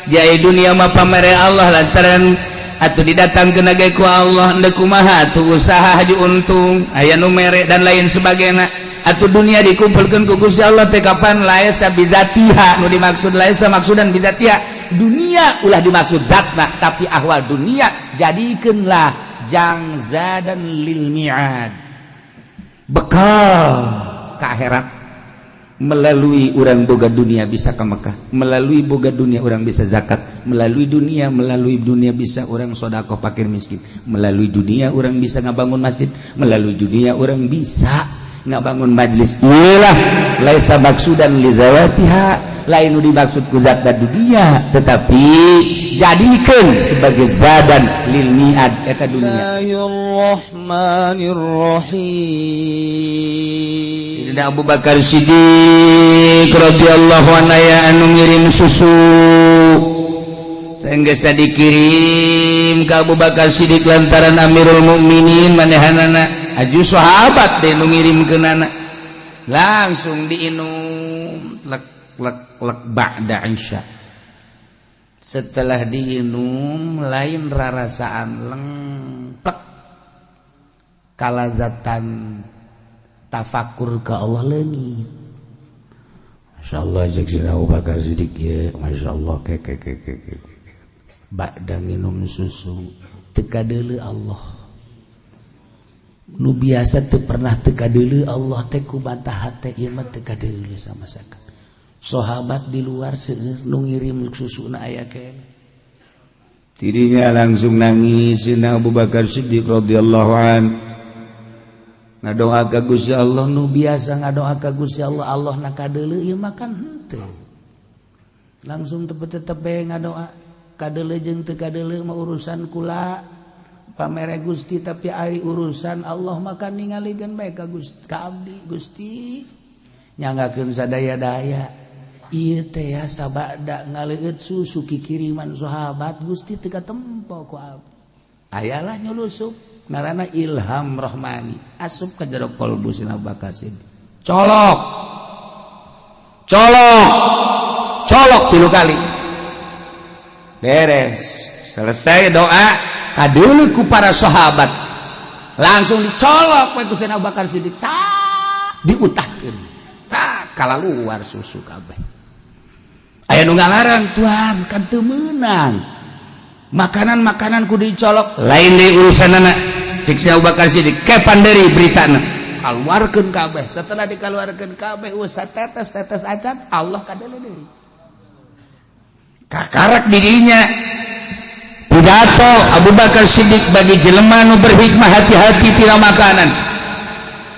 Jai dunia mah pamere Allah, lantaran atuh didatangkeun ge ku Allah. Endek kumaha tuh usaha haji untung, aya nu mere dan lain sebagainya. Atuh dunia dikumpulkeun ku Gusti Allah teh kapan? Laisa bizatiha nu dimaksud, laisa maksudan bizatiha. Dunia ulah dimaksud zatna, tapi ahwal dunia jadikeunlah jang zadan lil mi'ad, bekal ke akhirat. Melalui orang boga dunia bisa ke Mekah, melalui boga dunia orang bisa zakat, melalui dunia bisa orang sodakoh fakir miskin, melalui dunia orang bisa ngabangun masjid, melalui dunia orang bisa ngabangun majlis. Iyalah, laisa maksudan li zawatiha, lain nu dimaksud ku zat dan dunia, tetapi jadikan sebagai zadan lil mi'ad eta dunia. Bismillahirrahmanirrahim. Sayyidina Abu Bakar Siddiq radhiyallahu anhu aya anu ngirim susu. Sehingga dikirim ke Abu Bakar Siddiq lantaran Amirul Mukminin manehanana, aju sahabat deh nu ngirimkeunana, langsung diinum, lek lek lek. Ba'da Isya, setelah diinum, lain rarasaan lengplek, kalazatan tafakur ke Allah leungit. Masya Allah, cek Abu Bakar Siddiq ya, Masya Allah, ke ke ke ke ke. Ba'da nginum susu teu kadeuleu Allah. Nu biasa teu pernah teu kadeuleu Allah teh ku mata hate, ieu mah teu kadeuleu sama sekali. Sahabat di luar seueur, nu ngirim susuna aya keneh. Dirinya langsung nangis. Sayyidina Abu Bakar Siddiq radhiyallahu an ngadoa ka Gusti Allah. Nu biasa ngadoa ka Gusti Allah, Allah na kadeuleu, ieu mah kan henteu. Langsung tetep ngadoa, kadeuleu jeung teu kadeuleu mah urusan kula pamere Gusti, tapi ari urusan Allah maka ningalikeun bae ka Gusti, ka abdi. Gusti nyanggakeun sadaya-daya. Ieu teh ya, sabada ngaleueut susu kikiriman sahabat, Gusti, teu katempo ku abdi. Ayalah nyulusup ngaranna ilham rohmani, asup ka jero kolbu Sayyidina Abu Bakar Siddiq. Colok, colok, colok tilu kali, beres, selesai doa, kadeuleu ku para sahabat, langsung dicolok we ku Sayyidina Abu Bakar Siddiq, sa diutahkeun tak kalaluar susu kabeh. Aya nu ngalarang, "Tuan, kan teu meunang, makanan-makanan kudu dicolok." Lain deui urusanana, cek si Abu Bakar Siddiq, kepan deui beritana, kaluarkeun kabeh. Setelah dikaluarkeun kabeh, usah tetes-tetes acan, Allah kadeuleu deui. Kakarak dirinya pidato Abu Bakar Siddiq, bagi jelema nu berhikmah, hati-hati tina makanan.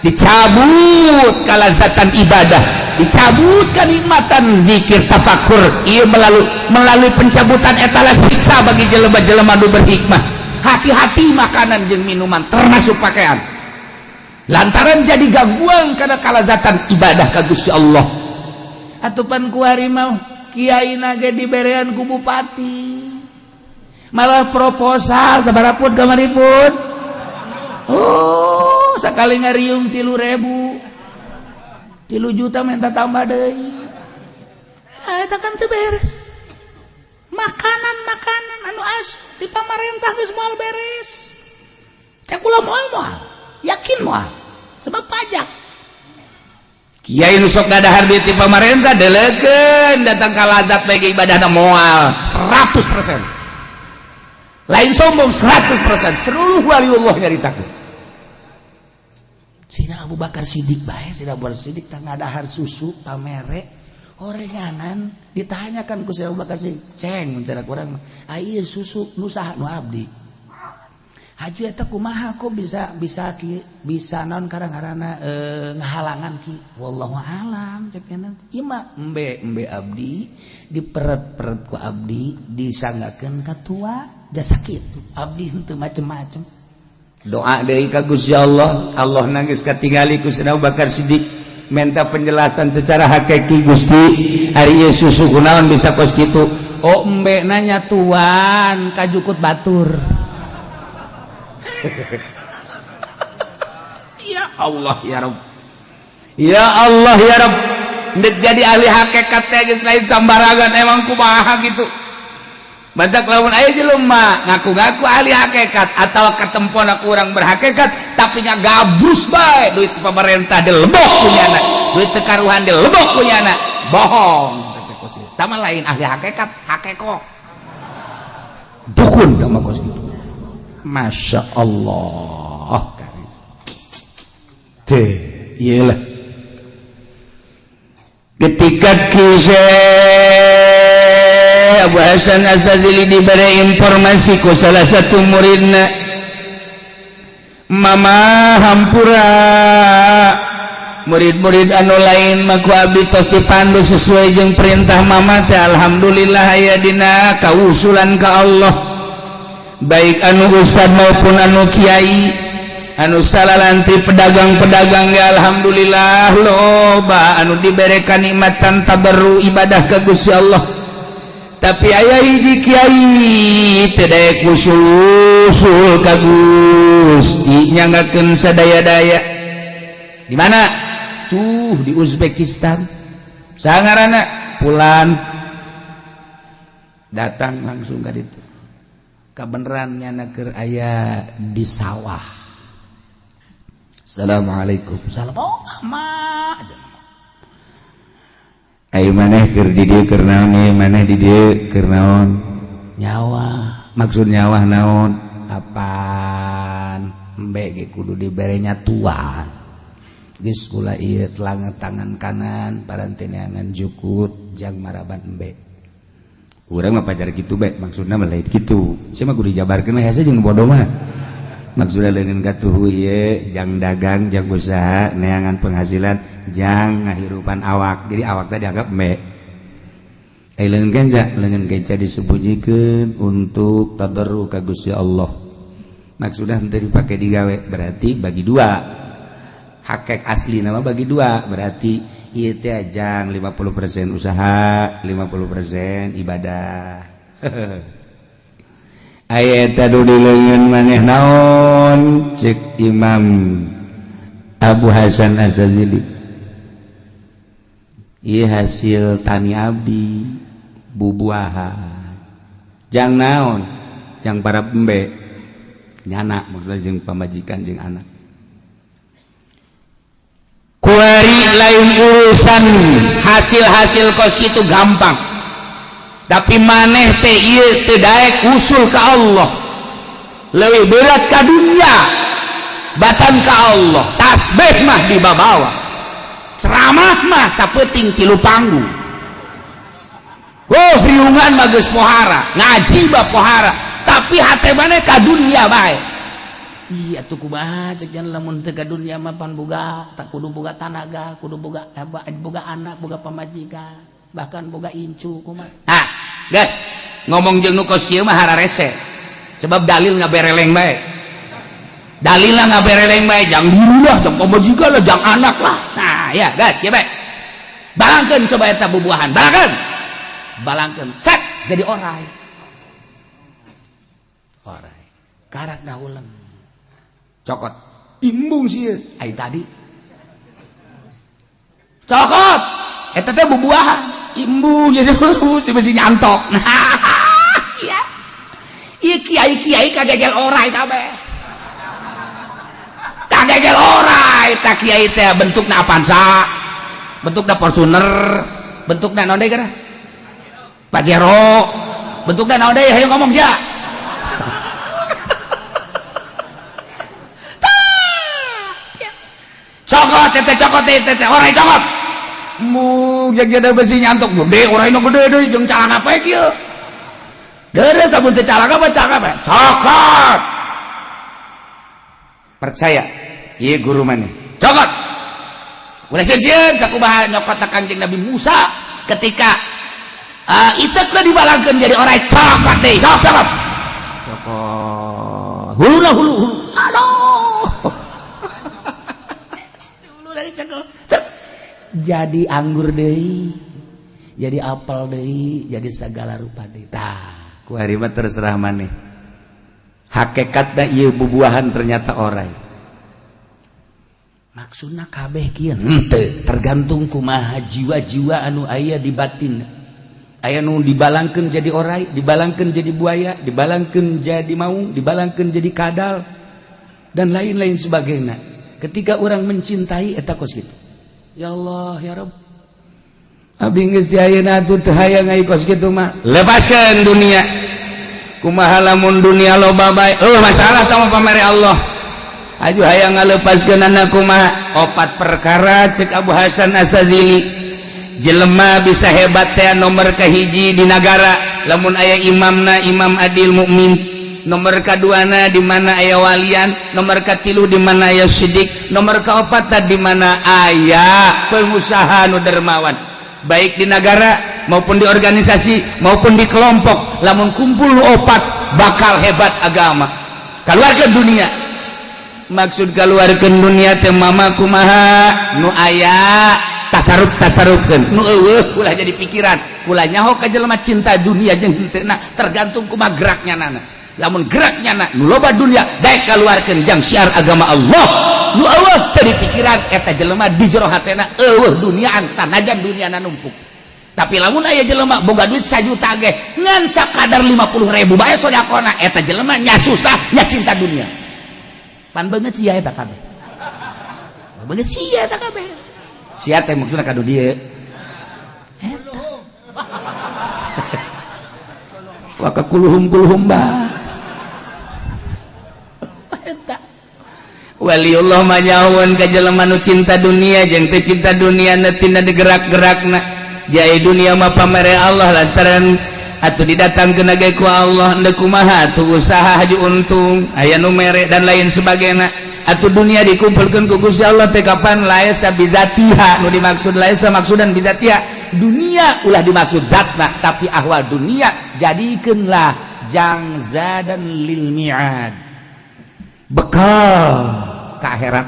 Dicabut kalazatan ibadah, dicabut kenikmatan zikir tafakur. Ia melalui melalui pencabutan etalah siksa bagi jelema-jelema nu berhikmah. Hati-hati makanan jeung minuman, termasuk pakaian, lantaran jadi gangguan karena kalazatan ibadah ka Gusti Allah. Atupan kuari mah kiai nage diberean ku bupati, malah proposal sabarapun kamaripun. Oh, sekali ngariung 3.000, 3 juta, minta tambah deui. Ah, eta kan teu beres. Makanan-makanan anu asup di pamarentah geus moal beres. Cek kula moal, moal yakin moal, sebab pajak. Kiai nu sok ngadahar duit di pamarentah, delekeun datang ka lazat bagi ibadahna moal 100%. Lain sombong, 100%, seluruh waliullah nyaritakeun. Sina Abu Bakar Siddiq bae, Sina Abu Bakar Siddiq tah ngadahar susu pamere orenganan. Ditanyakan ku Sina Abu Bakar Siddiq, "Ceng," mencara kurang, "ah ieu susu nu saha?" "Nu abdi." "Haju eta kumaha kok bisa bisa ki, bisa naon karang-karana ngahalangan ki?" "Wallahu alam," cek nya. "Ieu mah embe embe abdi, diperet-peret ku abdi, disanggakeun ka tua jasa kitu, abdi henteu macem-macem." Doa deui ka Gusti Allah, Allah nangis katingali ku Sayyidina Abu Bakar Siddiq, minta penjelasan secara hakiki, "Gusti, ari ieu susu kunaon bisa kos kitu?" "Oh, embe nanya tuan kajukut batur." Ya Allah ya Rabb, ya Allah ya Rabb. Ndek jadi ahli hakikat teh geus lain sambarangan. Emang kumaha gitu? Matak lamun aya jelema ngaku-ngaku ahli hakikat atau ketempona kurang berhakikat, tapi ngagabrus bae duit pemerintah dilebok ku nyana, duit teu karuhan dilebok ku nyana, bohong. Tama lain ahli hakikat, hakeko dukun tama kos gitu. Masya Allah, teh iyalah ketika kisah Abu Hasan Asy-Syadzili diberi informasi ku salah satu muridna, "Mama, hampura, murid-murid anu lain mah ku abdi tos dipandu sesuai jeung perintah Mama teh. Alhamdulillah aya dina kausulan ka Allah, baik anu ustad maupun anu kiai, anu salalanti pedagang-pedagang ya. Alhamdulillah loba anu diberi kanikmatan tabarru ibadah ka Gusti Allah. Tapi aya hiji kiai teu daek usul ka Gusti, nyanggakeun sadaya-daya. Di mana tuh? Di Uzbekistan. Sangarana pulan." Datang langsung ka ditu, kabeneran nyana keur aya di sawah. "Assalamualaikum." "Salam." "Oh, Mama." "Ayo, maneh keur di dieu keur naon ieu? Maneh di dieu keur naon?" "Nyawa." "Maksud nyawa naon?" "Apaan embe ge kudu dibere nyatuan. Geus kula ieu telangan tangan kanan paranteneangan jukut jang maraban embe." Urang mah pajar kitu bae, maksudna mah lain kitu. Sia mah kudu dijabarkeun lah hese jeung bodoh mah. Maksudna leungeun katuhu ieu jang dagang, jang usaha, neangan penghasilan, jang ngahirupan awak. Jadi awak teh dianggap embe. Eh, leungeun kenca, leungeun kenca disembunyikeun untuk tadarru ka Gusti Allah. Maksudna henteu dipake digawe, berarti bagi dua. Hakek asli nama bagi dua, berarti ieu teh jang 50% usaha, 50% ibadah. Aya eta di leungeun maneh naon? Cek Imam Abu Hasan Asy-Syadzili, "Ieu hasil tani abdi, bubuahan." "Jang naon?" "Jang para embe nyana," maksudnya jeung pamajikan jeung anak. Kuari lain urusan hasil-hasil kos itu gampang, tapi maneh teh ieu teu daek usul ka Allah, lebih berat ka dunia batan ka Allah. Tasbih mah dibabawa, ceramah mah sapeuting tilu panggung, oh, riungan mah geus pohara, ngaji mah pohara, tapi hate maneh ka dunia bae. Iya tuh, kumaha cek jan lamun teu ka dunia mah? Pan boga tak kudu boga tanaga, kudu boga boga anak, boga pamajikan, bahkan boga incu, kumaha? Ah, guys, ngomong jeung nu kos kieu mah hararese, sebab dalil ngabereleng bae, dalil lah ngabereleng bae, jang diri lah, jang pamajikan lah, jang anak lah. Nah ya, guys, ya bae, balangkeun coba eta bubuahan, balangkeun, balangkeun, set, jadi orai, orai karak ngahuleng, cokot, imbung sih. Ai tadi cokot eta teh bubuahan, imbung, jadi si besi nyantok. Nah sia, ieu kiai-kiai kagegel orai kabeh, kagegel orai. Tak kiai teh bentukna Avanza, bentukna Fortuner, bentukna naon deui geura, Pajero, bentukna naon deui? Hayu ngomong sia. Cokot tete, cokot tete, orai, cokot mu jada besi nyantok gede, orai nu gede deui jeung calana apa kieu. Deres amun teu calana apa, calana apa, cokot. Percaya ieu guru maneh, cokot ulah sieun. Sakumaha nyokot Kanjeng Nabi Musa ketika itekna dibalangkeun jadi orai, cokot deui, sok cokot, cokot hulu lah, hulu, hulu, aduh, hulu dari cokot jadi anggur deui, jadi apel deui, jadi segala rupa deui. Tah, ku ari mah terserah maneh. Hakikatna ieu bubuahan ternyata orai, maksudna kabeh kieu henteu, tergantung kumaha jiwa-jiwa anu aya di batin. Aya nu dibalangkeun jadi orai, dibalangkeun jadi buaya, dibalangkeun jadi maung, dibalangkeun jadi kadal, dan lain-lain sebagainya. Ketika orang mencintai eta kos gitu, ya Allah, ya Rabb, abdi geus di ayeuna atuh teu hayang ai kos kitu mah. Lepaskan dunia. Kumaha lamun dunia loba bae? Oh, masalah tah mah pamere Allah. Aju hayang ngalepaskeun anak kumaha? Opat perkara cek Abu Hasan Asy-Syadzili. Jelema bisa hebat teh nomor kahiji di nagara lamun aya imamna, imam adil mukmin. Nomor kaduana di mana aya walian. Nomor katilu di mana aya sidik. Nomor kaopat di mana aya pengusaha nu dermawan, baik di negara maupun di organisasi maupun di kelompok. Lamun kumpul opat, bakal hebat agama. Keluarkan dunia. Maksud keluarkan dunia teh mama kumaha? Nu aya tasarruf, tasarrufkeun. Nu euweuh, ulah jadi pikiran. Ulah nyaho ka jelema cinta dunia jeung henteu. Nah, tergantung kumaha geraknya nana. Lamun geraknya na nu loba dunia, daek keluarkeun jang syiar agama Allah. Nu euweuh, teu pikiran. Eta jelema di jero hatena euweuh duniaan, sanajan duniana numpuk. Tapi lamun aya jelema boga duit 1 juta ge ngan sakadar 50.000 bae sodakohna, eta jelema nya susah nya cinta dunia. Pan beungeut sia eta kabeh, beungeut sia eta kabeh. Sia teh maksudna kadu dieu eta waka kuluhum kuluhum ba. Eta waliullah mah nyahoeun ka jelema nu cinta dunia jeung teu cinta dunia na tina digerak-gerakna. Jai dunia mah pamere Allah lantaran atuh didatangkeun ge ku Allah. Endek kumaha atuh usaha haju untung? Aya nu mere dan lain sebagainya. Atuh dunia dikumpulkeun ku Gusti Allah teh kapan? Laisa bizatiha. Nu dimaksud laisa maksudan bizatiha, dunia ulah dimaksud zatna, tapi ahwal dunia jadikeunlah jang zadan lil mi'ad, bekal ke akhirat.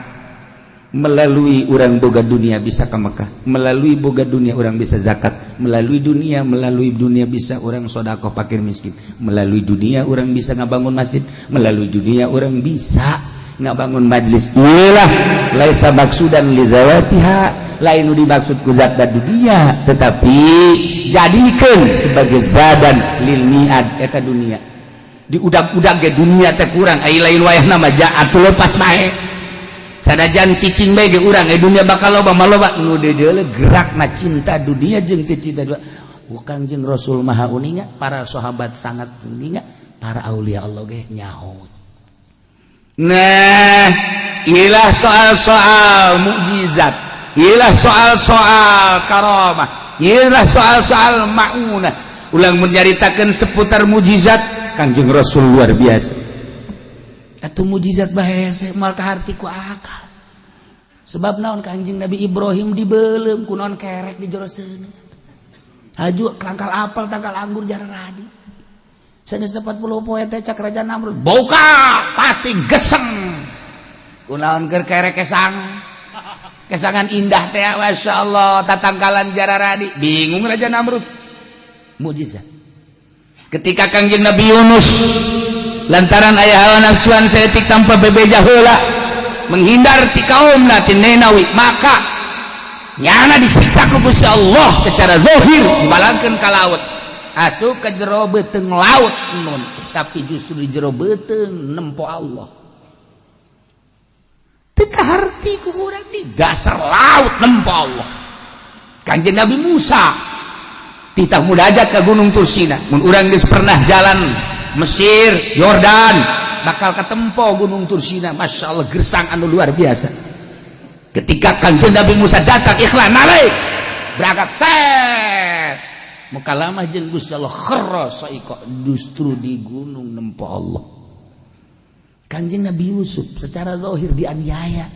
Melalui orang boga dunia bisa ke Mekah, melalui boga dunia orang bisa zakat, melalui dunia, melalui dunia bisa orang sodakoh fakir miskin, melalui dunia orang bisa ngabangun masjid, melalui dunia orang bisa ngabangun majlis. Iyalah laisa maksudan li zawatiha, lain nu dimaksud ku zat dan dunia, tetapi jadikan sebagai zadan lil mi'ad. Eta dunia diudag-udag ge dunia teh kurang. Ai lain wayahna mah atuh lepas bae, sanajan cicing bae ge urang eh dunia bakal loba mah loba. Nu dedeule gerakna cinta dunia jeung teu cinta dunia. Bukan jeung Rasul maha uninga, para sahabat sangat uninga, para aulia Allah ge nyaho. Nah, ilah soal-soal mukjizat, ilah soal-soal karamah, ilah soal-soal maunah. Ulang menyaritakan seputar mukjizat Kanjeng Rasul luar biasa. Atuh mukjizat bahasa mal kaharti ku akal. Sebab naon? Kanjeng Nabi Ibrahim dibelem ku naon? Kerek di jero seuneu. Haju tangkal apel, tangkal anggur jaradi. Sanes 40 poe teh cak Raja Namrud, "Buka, pasti geseng." Kunaon keur kerek kesang? Kesangan indah teh, Masya Allah, tatangkalan jararadi. Bingung Raja Namrud. Mukjizat. Ketika Kangjeng Nabi Yunus lantaran aya hawa nafsuan saeutik tanpa bebeja heula menghindar ti kaumna ti Ninawi, maka nyana disiksa ku Gusti Allah secara zahir, dibalangkeun ka laut, asup ke jero beuteung laut nun, tapi justru di jero beuteung nempo Allah. Teu kaharti ku urang, di dasar laut nempo Allah. Kanjeng Nabi Musa titah munajat ke Gunung Tursina. Mun urang geus pernah jalan Mesir, Yordan, bakal ketempo Gunung Tursina. Masya Allah, gersang anu luar biasa. Ketika Kanjeng Nabi Musa datang, ikhlas nalik berangkat set mukalamah jeung Gusti Allah, kharra saiko, justru di gunung nempo Allah. Kanjeng Nabi Yusuf secara zahir dianiaya,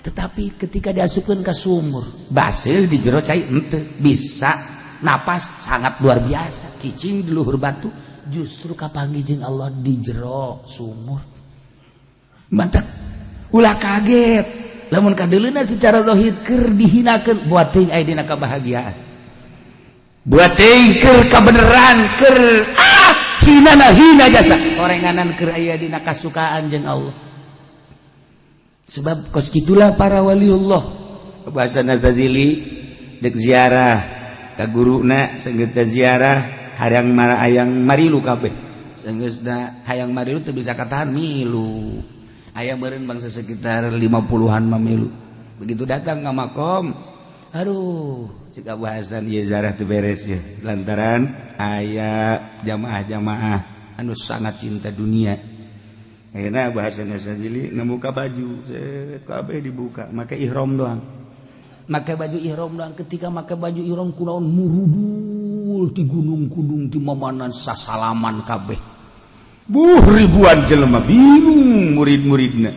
tetapi ketika diasupkeun ke sumur, baseuh di jero cai henteu, bisa napas sangat luar biasa, cicing di luhur batu, justru kapanggih jeung Allah di jero sumur. Mantap, ulah kaget lamun kadeuleuna secara zahir keur dihinakeun. Buat teuing aya dina kebahagiaan, buat teuing keur kabeneran, keur ah hina na hina jasa orenganan, keur aya dina kasukaan jeung Allah. Sebab kos gitulah para waliullah. Bahasa Nazazili dek ziarah. Ka guruna sanggeus ziarah, hayang mara, hayang marilu kabeh. Sanggeusna hayang marilu, teu bisa katahan, milu. Aya meureun bangsa sekitar 50-an mah milu. Begitu datang ka makom, aduh, cek Abu Hasan, ieu ziarah teu beres ya, lantaran aya jamaah-jamaah anu sangat cinta dunia. Akhirnya Abu Hasan Asyadzili ngebuka baju, set, kabeh dibuka, make ihram doang, make baju ihram doang. Ketika make baju ihram, kunaon murudul di gunung-gunung, di mamanan, sasalaman kabeh. Buh, ribuan jelema, bingung murid-muridna.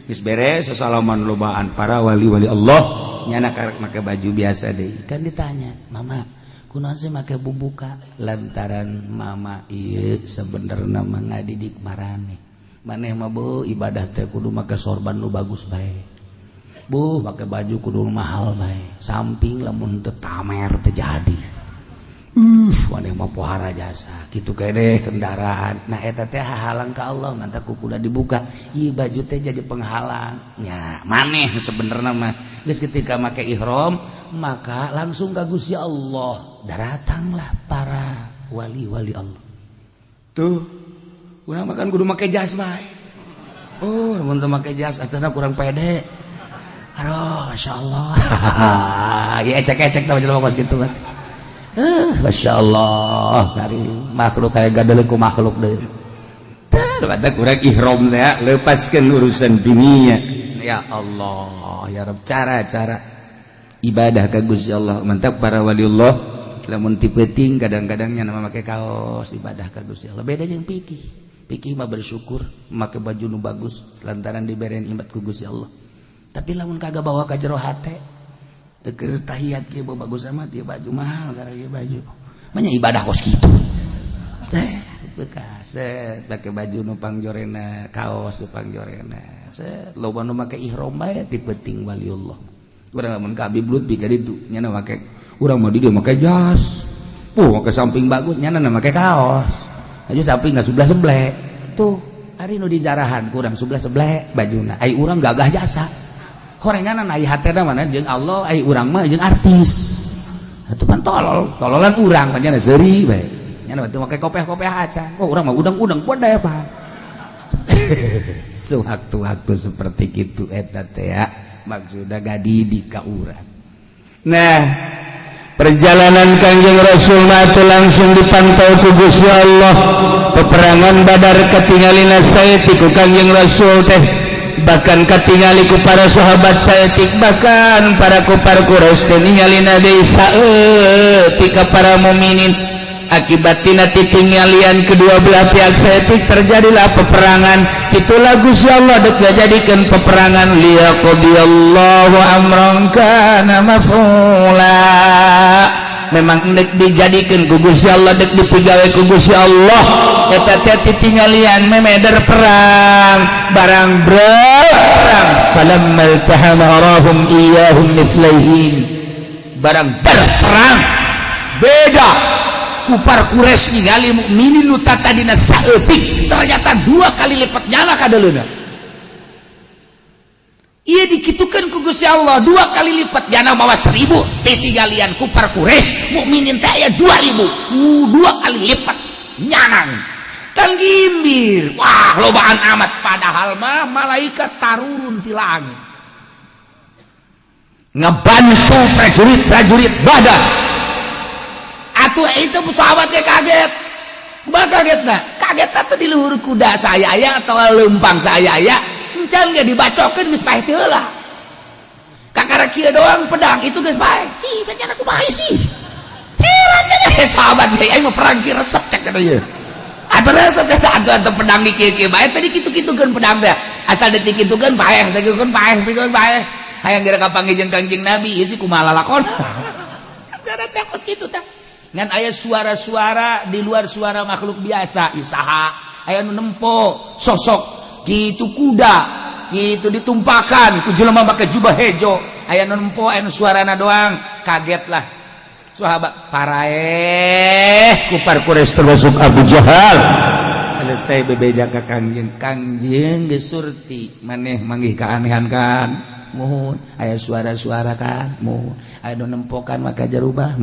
Geus beres sasalaman lobaan para wali-wali Allah, nyana karek make baju biasa deui. Kan ditanya, "Mama, kunaon sih make bubuka?" "Lantaran mama ieu sebenarnya mah ngadidik maraneh. Maneh mah, bu, ibadah teh kudu make sorban nu bagus bae, bu, pakai baju kudu mahal bae, samping lamun teu tamer teu jadi. Maneh mah pohara jasa kitu kene kendaraan." Nah, eta teh hahalang ka Allah, mantap ku kuda dibuka ieu baju teh jadi penghalang nya maneh. Sebenarnya mah geus ketika make ihram maka langsung ka Gusti Allah. Datanglah para wali-wali Allah tuh. Urang makan kudu make jas bae. Oh, mun teu make jas atana kurang pede. Aduh, masya Allah. Ya ecek-ecek tah jelema kos kitu kan. Masya Allah, dari makhluk kayak gadel ku makhluk deui. Tah, kurang ihram teh lepaskan urusan dunia. Ya Allah, ya Rabb, cara-cara ibadah ka Gusti Allah. Mantap para waliullah lamun ti peuting kadang-kadangnya nama make kaos ibadah ka Gusti Allah. Beda jeung pikih. Pikih mah bersyukur make baju nu bagus lantaran dibere nikmat ku Gusti Allah. Tapi lamun kagak bawa ka jero hate, keur tahiyat kieu bagus amat ieu baju, mahal karena ieu baju. Banyak ibadah kos kitu. Teh bekas set pakai baju nu pangjorena, kaos nu pangjorena. Set loba nu make ihram bae ti peuting waliullah. Urang lamun ka Habib Lutfi ka ditu nyana make, urang mah di dieu make jas. Puh, make samping bagus, nyana make kaos. Aju samping nggak sebelah sebelah tuh hari nu dijarahan kurang sebelah sebelah bajuna. Ai urang gagah jasa horenganan, ai hatena mana jeung Allah, ai urang mah jeung artis atuh pan tolol tololan urang mah nyana seuri bae, nyana teu make kopeh-kopeh acan. Oh, urang mah udang-udang podeh pak. Sewaktu-waktu seperti gitu eta teh ya maksudna gadidik ka urang. Nah, perjalanan Kanjeng Rasul mah langsung dipantau ku Gusti Allah. Peperangan Badar ketinggalina saeutik ku Kanjeng Rasul teh, bahkan ketingali ku para sahabat saeutik, bahkan para kufar Quraisy teh ningalina deui saeutik ka para mukminin. Akibat tina titinggalian kedua belah pihak saeutik, terjadilah peperangan. Itulah Gusti Allah dek jadikan peperangan liyaqdiyallahu amran kana maf'ula. Memang dek dijadikan ku Gusti Allah, dek dipigawe ku Gusti Allah eta teh titinggalian memeder perang barang berperang. Falamma iltahama arahum iyyahum mithlaihim. Barang berperang beda, kufar Quraisy ningali mukminin nu tatadina saeutik ternyata dua kali lipat nyala kadeleuna. Iya, dikitukan ku Gusti Allah dua kali lipat, jana mawa 1000, titigalian kufar Quraisy mukminin teh aya 2000, dua kali lipat nyanang kan gimbir. Wah, lobaan amat, padahal mah malaikat tarurun ti langit ngebantu prajurit-prajurit Badar. Atuh itu sahabat kaget. Kumaha kaget? Nah, kaget atuh di luhur kuda saya aya atau lempang saya aya, encan ge dibacokeun geus paeh teu heula. Kakara kieu doang pedang itu geus paeh. Ih, bencana kumaha sih? Heran teh sahabat ge, aing mah perang kieu resep cek kata ieu. Atuh resep eta atuh atuh pedang di kieu-kieu bae tadi kitu-kitukeun pedang teh. Asal detik kitukeun paeh, kitukeun paeh, kitukeun paeh. Hayang geura kapanggih jeung Kangjeng Nabi, ieu sih kumaha lalakon. Cara teh kos kitu teh. Ngan aya suara-suara di luar suara makhluk biasa, isaha aya nu nempo sosok gitu, kuda gitu ditumpakan ku jelema make jubah hejo. Aya nu nempo, aya nu suarana doang. Kaget lah sahabat, paraeh kufar Quraisy termasuk Abu Jahal. Selesai bebeja ka Kangjeng, Kangjeng geus surti, "Maneh manggih keanehan kan?" "Muhun." "Aya suara-suara kan?" "Muhun." "Aya nu nempokan maka jarubah?"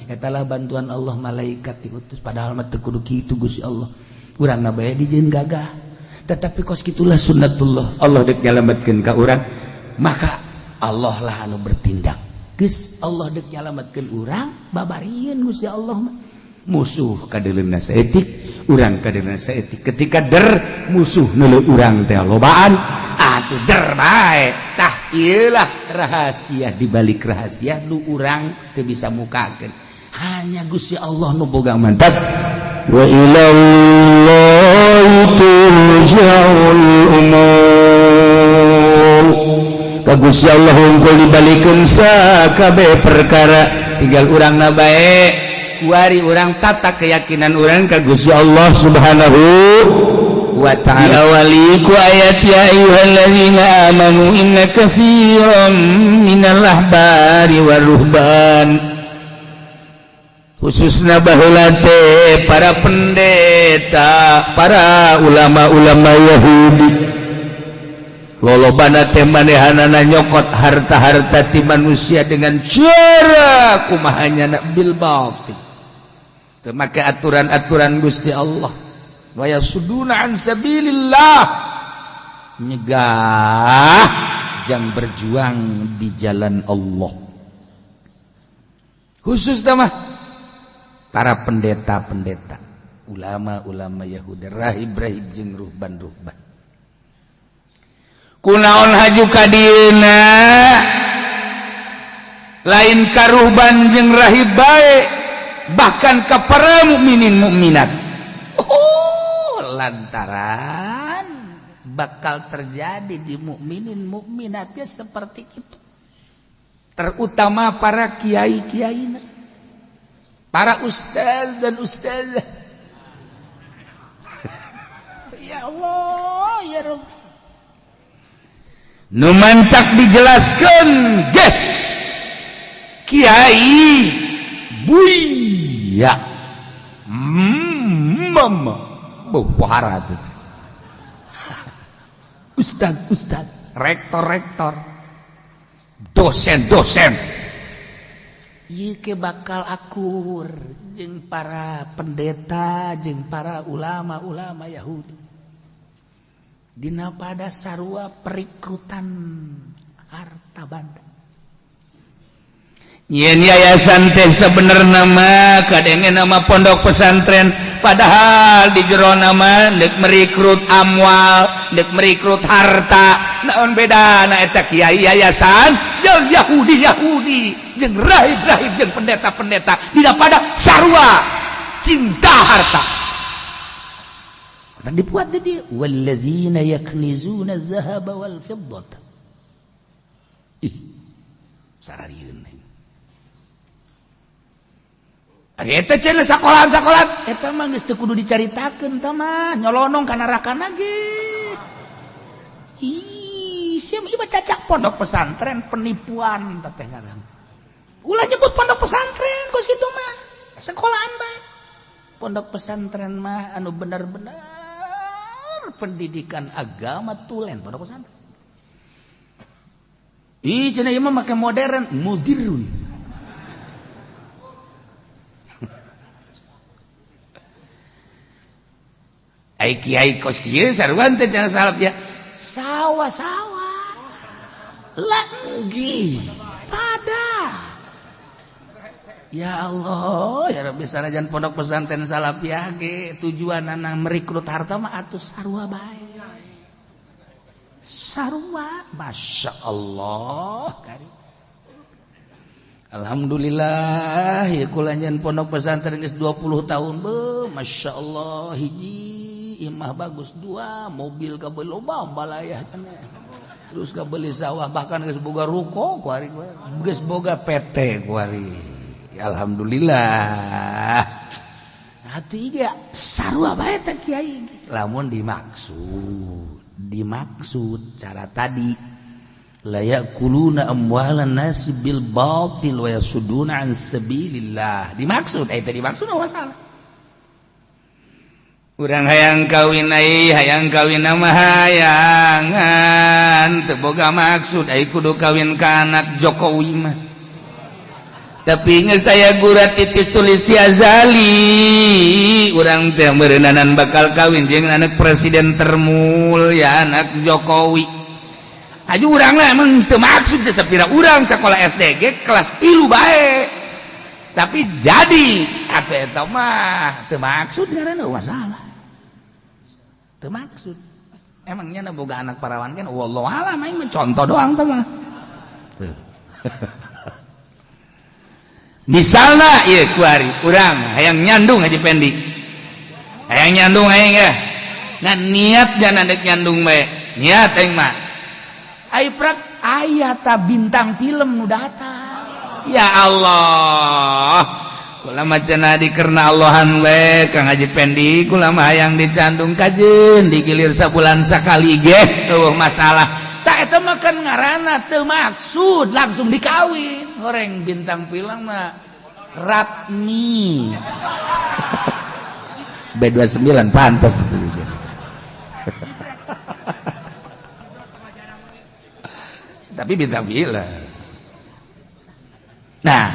Eta lah bantuan Allah, malaikat diutus. Padahal mah teu kudu kitu, Gusti Allah urang na bae dijieun gagah, tetapi kos kitulah sunnatullah. Allah dek nyalametkeun ka urang, maka Allah lah anu bertindak. Geus Allah dek nyalametkeun urang, babarieun Gusti Allah mah. Musuh kadeuleunna saeutik, urang kadeuleunna saeutik. Ketika der musuh neuleu urang teh lobaan, atuh der bae. Tah, ieulah rahasia di balik rahasia nu urang teu bisa mukakeun, hanya Gusti Allah nu boga mantap. Wa ilallahi turja'ul umur. Ka Gusti Allah hungkul dibalikeun sakabeh perkara. Tinggal urang na bae kuari urang tata keyakinan urang ka Gusti Allah Subhanahu wa Ta'ala. Diawali ku ayat ya ayyuhallazina amanu inna katsiran minal ahbari waruhban, khususnya baheula teh para pendeta, para ulama-ulama Yahudi, lolobana teh manehanana nyokot harta-harta ti manusia dengan cara kumahanya nak bil batil, teu make aturan-aturan Gusti Allah. Wa yasudduna an sabilillah, nyegah jang berjuang di jalan Allah, khusus mah para pendeta-pendeta, ulama-ulama Yahudi, rahib-rahib jeung ruhban-ruhban. Kunaon haju kadieuna? Lain karuhban jeung rahib bae, bahkan ka para mukminin mukminat. Oh, lantaran bakal terjadi di mukminin mukminatnya seperti itu, terutama para kiai-kiai, para ustaz dan ustazah. Ya Allah, ya Rabb. Nu mantak dijelaskan geh kiai buya mama Beuhara tuh. Ustaz, ustaz, rektor, rektor, dosen, dosen. Ieu ke bakal akur jeung para pendeta jeung para ulama-ulama Yahudi. Dina pada sarua perikrutan harta banda. Nyen yayasan teh sebenarnya nama kadenge nama pondok pesantren, padahal di jero nama dek merekrut amwal, dek merekrut harta. Naon beda na eta kiai yayasan jeung Yahudi Yahudi jeung rahib-rahib jeung pendeta-pendeta? Dina pada sarua cinta harta. Dan dibuat di wallazina yaknizuna dzahaba wal fiddata. Ih, sararieun. Ari eta cenah sekolahan-sekolahan eta mah geus teu kudu dicaritakeun, tah mah nyolonong kana neraka ge. Ih, sia mah cacak pondok pesantren penipuan teh ngaran. Ulah nyebut pondok pesantren kos kitu mah. Sekolahan bae. Pondok pesantren mah anu bener-bener pendidikan agama tulen pondok pesantren. Ih, cenah ieu mah make modern, mudirun. Ai kiai kos kieu sarua teh cenah salaf ya. Sawah-sawah. Lagi pada. Ya Allah, ya Rabbi, sanajan pondok pesantren salafiyah ge tujuanana merekrut harta mah atuh sarua bae. Sarua, Masya Allah. Kari. Alhamdulillah ya kula nyen pondok pesantren geus 20 tahun be, Masya Allah, hiji imah bagus, dua mobil kabel loba balayah cenah. Terus kabeli sawah, bahkan geus boga ruko kuari, geus boga PT kuari. Alhamdulillah. Hati ge sarua bae teh kiai. Lamun dimaksud cara tadi la yakuluna amwalan nasi bil batil wa yasudduna an sabilillah. Dimaksud eta dimaksud masalah. Urang hayang kawin ai, hayang kawin mah hayangan teu boga maksud ai kudu kawin ka anak Jokowi mah. Tapi inget saya gurat titis tulis ti azali, urang teh meureunanan bakal kawin jeung anak presiden termulia, anak Jokowi. Aju urang lah emang teu maksud sapira urang sekolah SDG kelas 3 bae. Tapi jadi atuh eta mah teu maksud ngaranna masalah. Teu maksud. Emangnya boga anak parawan kan wallahu alam, aing mah contoh doang teh mah. Tuh. Misalnya iya kuari urang hayang nyandung Haji Pendi, hayang nyandung aing ya, ngan niat jangan dek nyandung bae, niat aing mah ai prak aya ta bintang film nu datang. Ya Allah, kula mah cenah dikerna Allahan we Kang Haji Pendi, kula mah hayang dicandung kajeun digilir sabulan sakali ge eueuh masalah. Tak eta mah kan ngaranna teu maksud langsung dikawin. Horeng bintang film mah Ratmi B29 pantas itu. Tapi bintang film. Nah,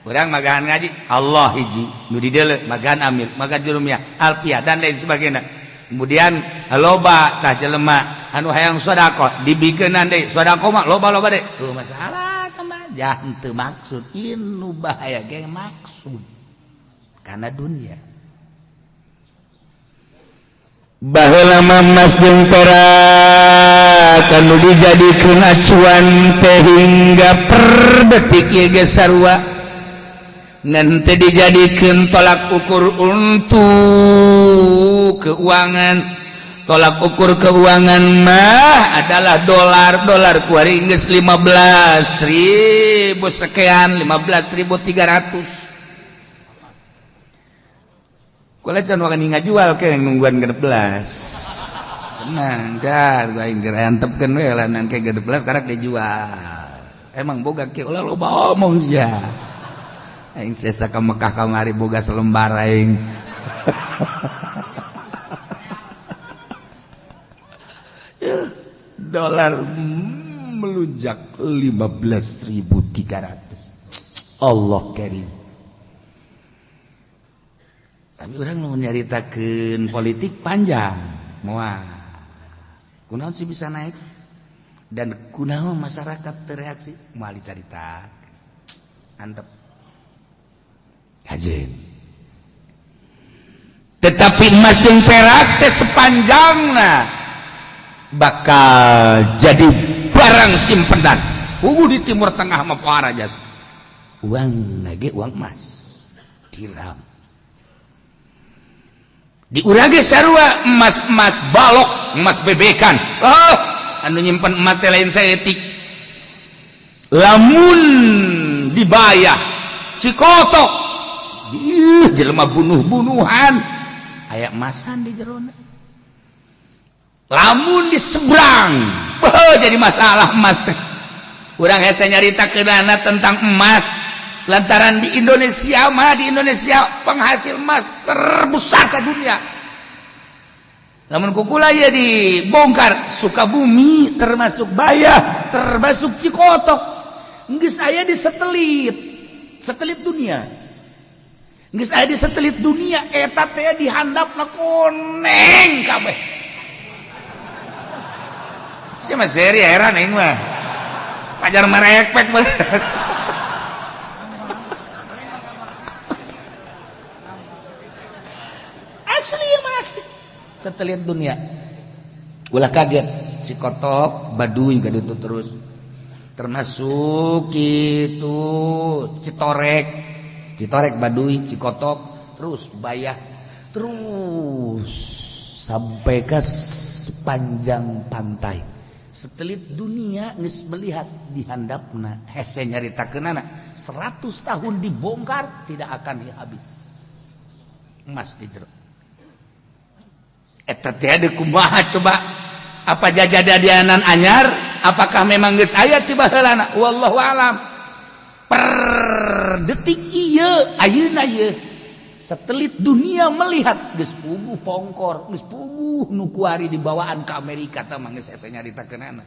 urang magahan ngaji Allah hiji nu dideuleu magahan Amir, magahan Jurumiyah, Alfiah dan lain sebagainya. Kemudian loba tah jelema anu hayang sedekah dibikeunan deui, sedekah mah loba-loba deui. Tuh masalah mah jangan teu maksud, nu bahaya ge maksud karena dunia. Baheula mah emas jeung perak anu dijadikeun acuan teh hingga per detik ieu ge sarua, ngan teu dijadikeun tolak ukur untuk keuangan. Tolak ukur keuangan mah adalah dolar. Dolar kuari geus 15.000 sekian, 15.300. Kula can wani ngajual ke yang nungguan 16. Tenang, car, aing keur antepkeun we lah nang ke 16 karak dijual. Emang boga kieu ulah loba omong sia. Aing sesa ka Mekah kamari boga selembar aing. Dolar melunjak 15.300. Allah karim. Tapi orang mau nyaritakeun politik panjang. Moal. Kunaon sih bisa naik? Dan kunaon masyarakat tereaksi? Moal dicarita. Antep. Kajen. Tetapi emas jeung perak teh sepanjangna bakal jadi barang simpenan. Hugu di Timur Tengah mah parah jas. Uang nage uang emas. Dirham. Di urang ge sarua emas-emas balok, emas bebekan. Oh, anu nyimpen emas teh lain saeutik. Lamun dibayar Cikotok, ih jelema bunuh-bunuhan aya emasan di jerona. Lamun di seberang, beuh, jadi masalah emas teh. Urang hese nyaritakeunana tentang emas lantaran di Indonesia mah, di Indonesia penghasil emas terbesar sedunia. Namun kukula ya dibongkar Sukabumi termasuk Bayah termasuk Cikotok, geus aya di satelit, satelit dunia. Geus aya di satelit dunia eta teh dihandapna koneng kabeh. Si Mas Heri heran aing mah. Pajar merekpek bener. Asli mah asli. Satelit dunia. Ulah kaget Cikotok Baduy ka ditu terus. Termasuk itu Citorek. Citorek Baduy, Cikotok, terus Bayah, terus sampai ke sepanjang pantai. Satelit dunia geus melihat di handapna, hese nyaritakeunana 100 tahun dibongkar tidak akan habis. Emas di jero. Eta teh ada kumaha coba? Apa jajadianan anyar? Apakah memang geus aya ti baheulana? Wallahu alam. Per detik ieu ayeuna ieu satelit dunia melihat geus puguh pongkor, geus puguh nu kuari dibawaan ke Amerika tah mah geus hese nyaritakeunana.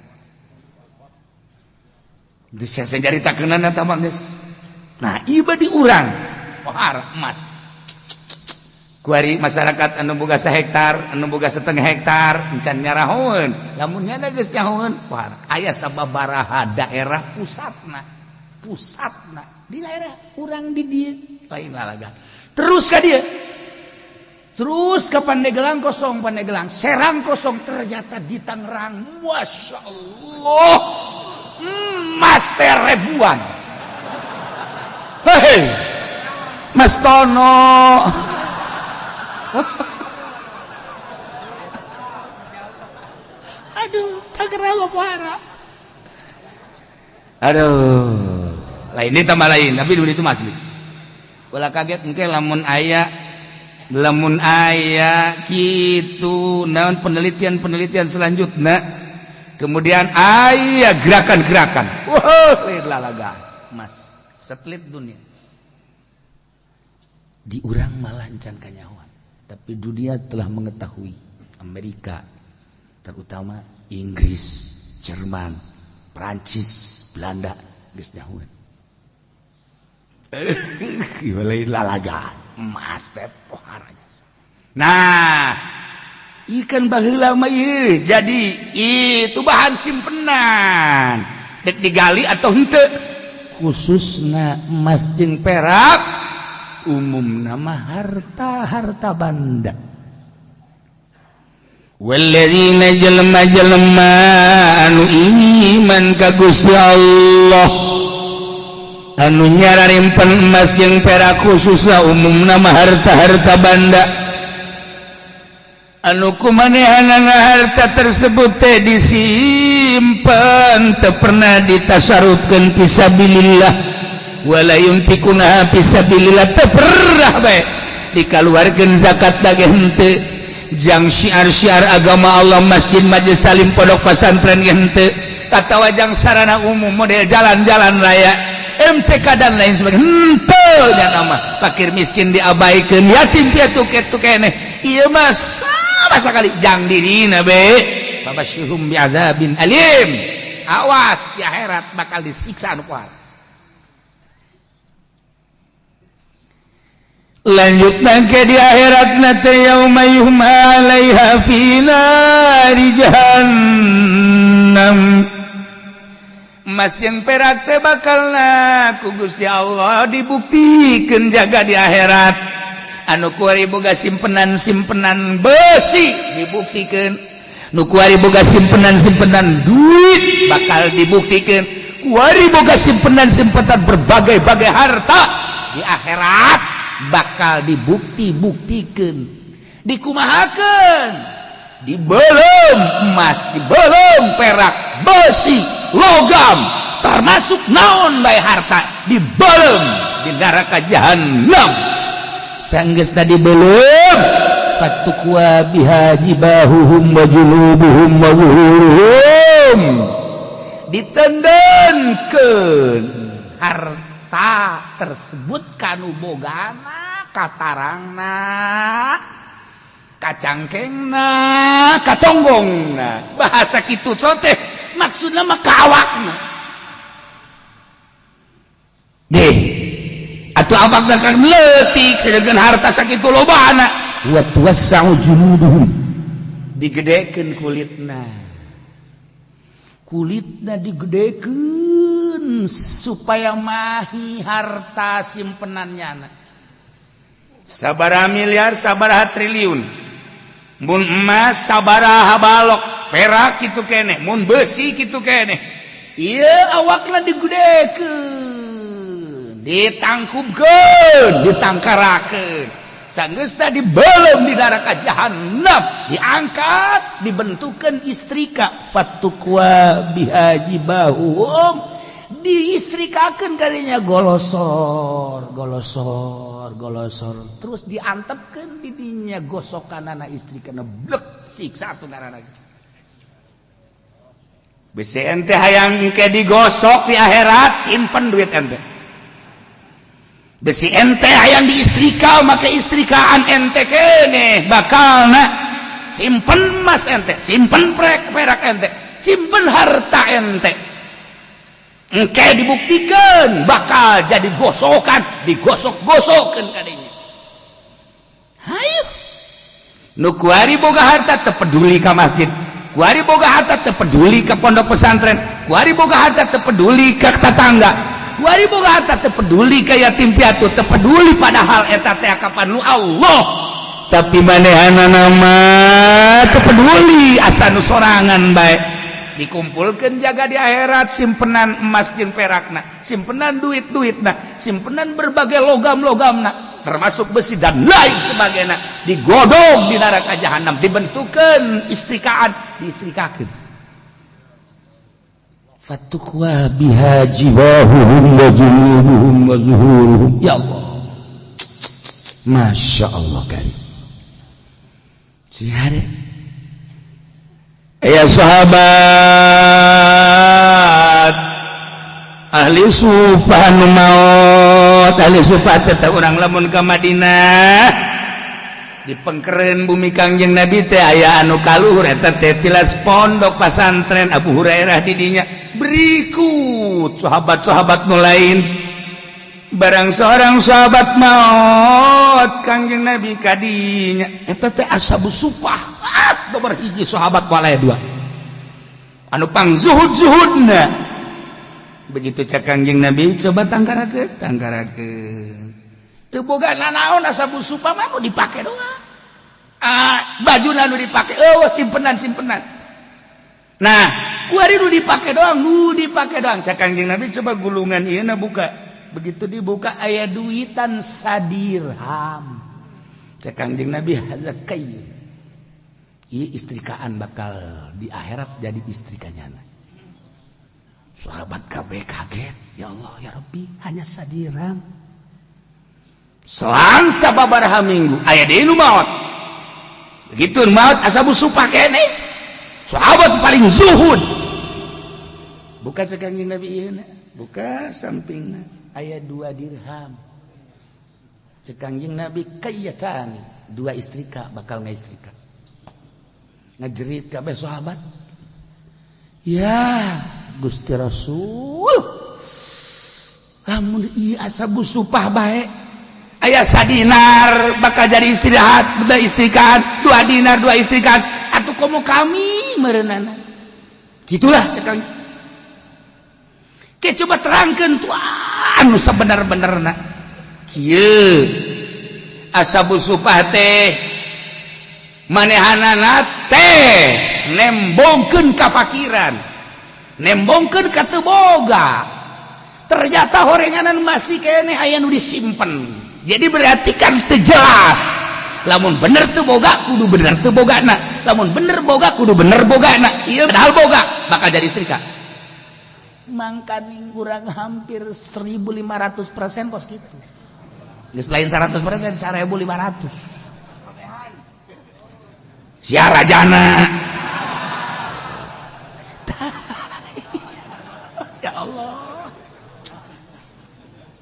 Geus hese nyaritakeunana tah mah geus. Nah, iba di urang pohara emas. Kuari masyarakat anu boga sahektar, anu boga setengah hektar, encan nyarahoeun. Lamun nyana geus nyahoeun, pohara. Aya sababaraha daerah pusatna. Pusatna di daerah urang di dieu lain lalaga. Terus ka dieu. Terus ke Pandeglang kosong, Pandeglang, Serang kosong, ternyata di Tangerang, Masya Allah, emas teh ribuan. Hei, Mas Tono. Aduh, Tangerang apa? Aduh, lain ini tambah lain, tapi dulu itu masih. Ulah kaget mungkin lamun aya gitu naon penelitian-penelitian selanjutnya, kemudian aya gerakan-gerakan, wah, lain lalaga mas satelit dunia di urang malah encan kanyahoan, tapi dunia telah mengetahui. Amerika, terutama Inggris, Jerman, Prancis, Belanda geus nyahoan. Lain lalaga emas teh poharanya. Nah, ikan baheula mah ieu jadi itu bahan simpenan, dek digali atau henteu, khususna emas jeung perak, umum nama harta-harta banda. Walladzina jelema-jelema anu iman ka Gusti Allah, anu nyararimpen emas jeung perak, khususna umum nama harta-harta banda, anu kumanehanana harta tersebut teh disimpan, teu pernah ditasarufkeun fisabilillah, wala yunfiqunaha fisabilillah, teu pernah bae dikaluarkeun zakat ge henteu, jang syiar-syiar agama Allah, masjid, majelis talim, pondok pesantren ge henteu, atawa jang sarana umum model jalan-jalan raya, MCK, dan lain sebagainya henteu. Nya nama fakir miskin diabaikan, yatim piatu kitu keneh, ieu mah sama sekali jang dirina be. Fabasyirhum bi'adzabin alim, awas di akhirat bakal disiksa anu kuat. Lanjut ke di akhirat nate, yauma yuhma 'alaiha fi nari jahannam. Emas jeung perak teh bakal ku Gusti Allah dibuktikan jaga di akhirat. Anu kuari boga simpenan simpenan besi dibuktikan, nu kuari boga simpenan simpenan duit bakal dibuktikan, kuari boga simpenan simpenan berbagai-bagai harta di akhirat bakal dibukti-buktikan, dikumahakan, dibeuleum emas, dibeuleum perak, besi, logam, termasuk naon bae harta, dibeuleum di neraka jahannam. Sanggeus tadi belum, fatukwa biha jibahuhum wa junubuhum wa zuhuruhum, ditendenkeun harta tersebut kanu bogana, katarangna, kacangkengna, katonggongna. Bahasa kitu teh maksudna mah ka awakna deh atuh, awakna kan leutik sedangkan harta sakitu lobana. Wa tuwassa'u juluduhum, digedekeun kulitna, kulitna digedekeun supaya mahi harta simpenannya. Sabaraha miliar, sabaraha triliun, mun emas sabaraha balok, perak kitu keneh, mun besi kitu keneh, ieu awakna digedekeun, ditangkupkeun, ditangkarakeun. Sanggeus tadi belum di neraka jahannam, diangkat, dibentukkan istrika. Fatukwa biha jibahuhum, diistrikakeun kalinya, golosor golosor golosor, terus diantepkeun di dinya gosokanana istrikana, blek, siksa atuh ngaranna. Besi ente hayang ke digosok di akhirat, simpen duit ente. Besi ente hayang diistrika make istrikaan ente kene bakalna, simpen emas ente, simpen perak ente, simpen harta ente. Engke dibuktikan bakal jadi gosokan, digosok-gosokkeun kadinya. Hayu, nu kuari boga harta teu peduli ka masjid, kuari boga harta teu peduli ka pondok pesantren, kuari boga harta teu peduli ka tetangga, kuari boga harta teu peduli ka yatim piatu, teu peduli. Padahal eta teh kapan nu Allah, tapi manehanana mah teu peduli, asa nu sorangan bae. Dikumpulkan jaga di akhirat simpenan emas jeung perakna, simpenan duit-duitna, simpenan berbagai logam-logamna, termasuk besi dan lain sebagainya, digodong di neraka jahanam, dibentukkan istrikaan, diistrikakeun. Fatukwa biha jibahuhum wa junubuhum wa zuhuruhum. Ya Allah, Masya Allah kan. Sihare ya sahabat ahli sufah nu maot. Ahli sufah tetap urang lamun ke Madinah di pengkeren bumi Kangjeng Nabi teh aya anu kaluhur, eta teh tilas pondok pasantren Abu Hurairah didinya. Berikut sahabat-sahabat nu lain. Barang seorang sahabat maot, Kangjeng Nabi kadinya. Eta teh ashabu sufah. Ah, nomor hiji sahabat walaya dua anu pang zuhud zuhudna. Begitu cek Kangjeng Nabi, coba tangkarakeun, tangkarakeun, teu boga nanaon. Ashabu sufah mah nu dipake doang. Ah, baju nu dipake, oh, simpenan simpenan. Nah, kuari nu dipake doang, nu dipake doang. Cek Kangjeng Nabi, coba gulungan ieu na buka. Begitu dibuka, aya duitan sadirham. Cek Kangjeng Nabi, hadza kayy, ieu istrikaan, bakal di akhirat jadi istrikanya. Sahabat KB kaget, ya Allah, ya Rabbi, hanya sadirham. Selang sababaraha minggu aya deui nu maot. Begitu maot ashabu sufah kene, sahabat paling zuhud, buka, cek Kangjeng Nabi, ieu buka sampingna, aya 2 dirham. Cek Kangjeng Nabi, kayyatan, dua istrika, bakal ngaistrika. Ngajerit kabeh sahabat, ya Gusti Rasul, lamun ieu ashabu sufah bae aya sadinar bakal jadi istirahat, dua istrikan, 2 dinar dua istrikan, atau komo kami merenana gitulah. Cek ke, coba terangkan tuh anu sebenar-benarna. Kieu, ashabu sufah teh manehanana teh nembongkeun kafakiran, nembongkeun ka teu boga. Ternyata horenganan masih kene aya nu disimpen. Jadi berarti kan teu jelas. Lamun bener teu boga, kudu bener teu bogana. Lamun bener boga, kudu bener bogana. Ieu padahal boga, bakal jadi istrika. Mangkaning kurang hampir 1500% kos gitu. Geus lain 100%, 1500. Sia rajana. Ya Allah.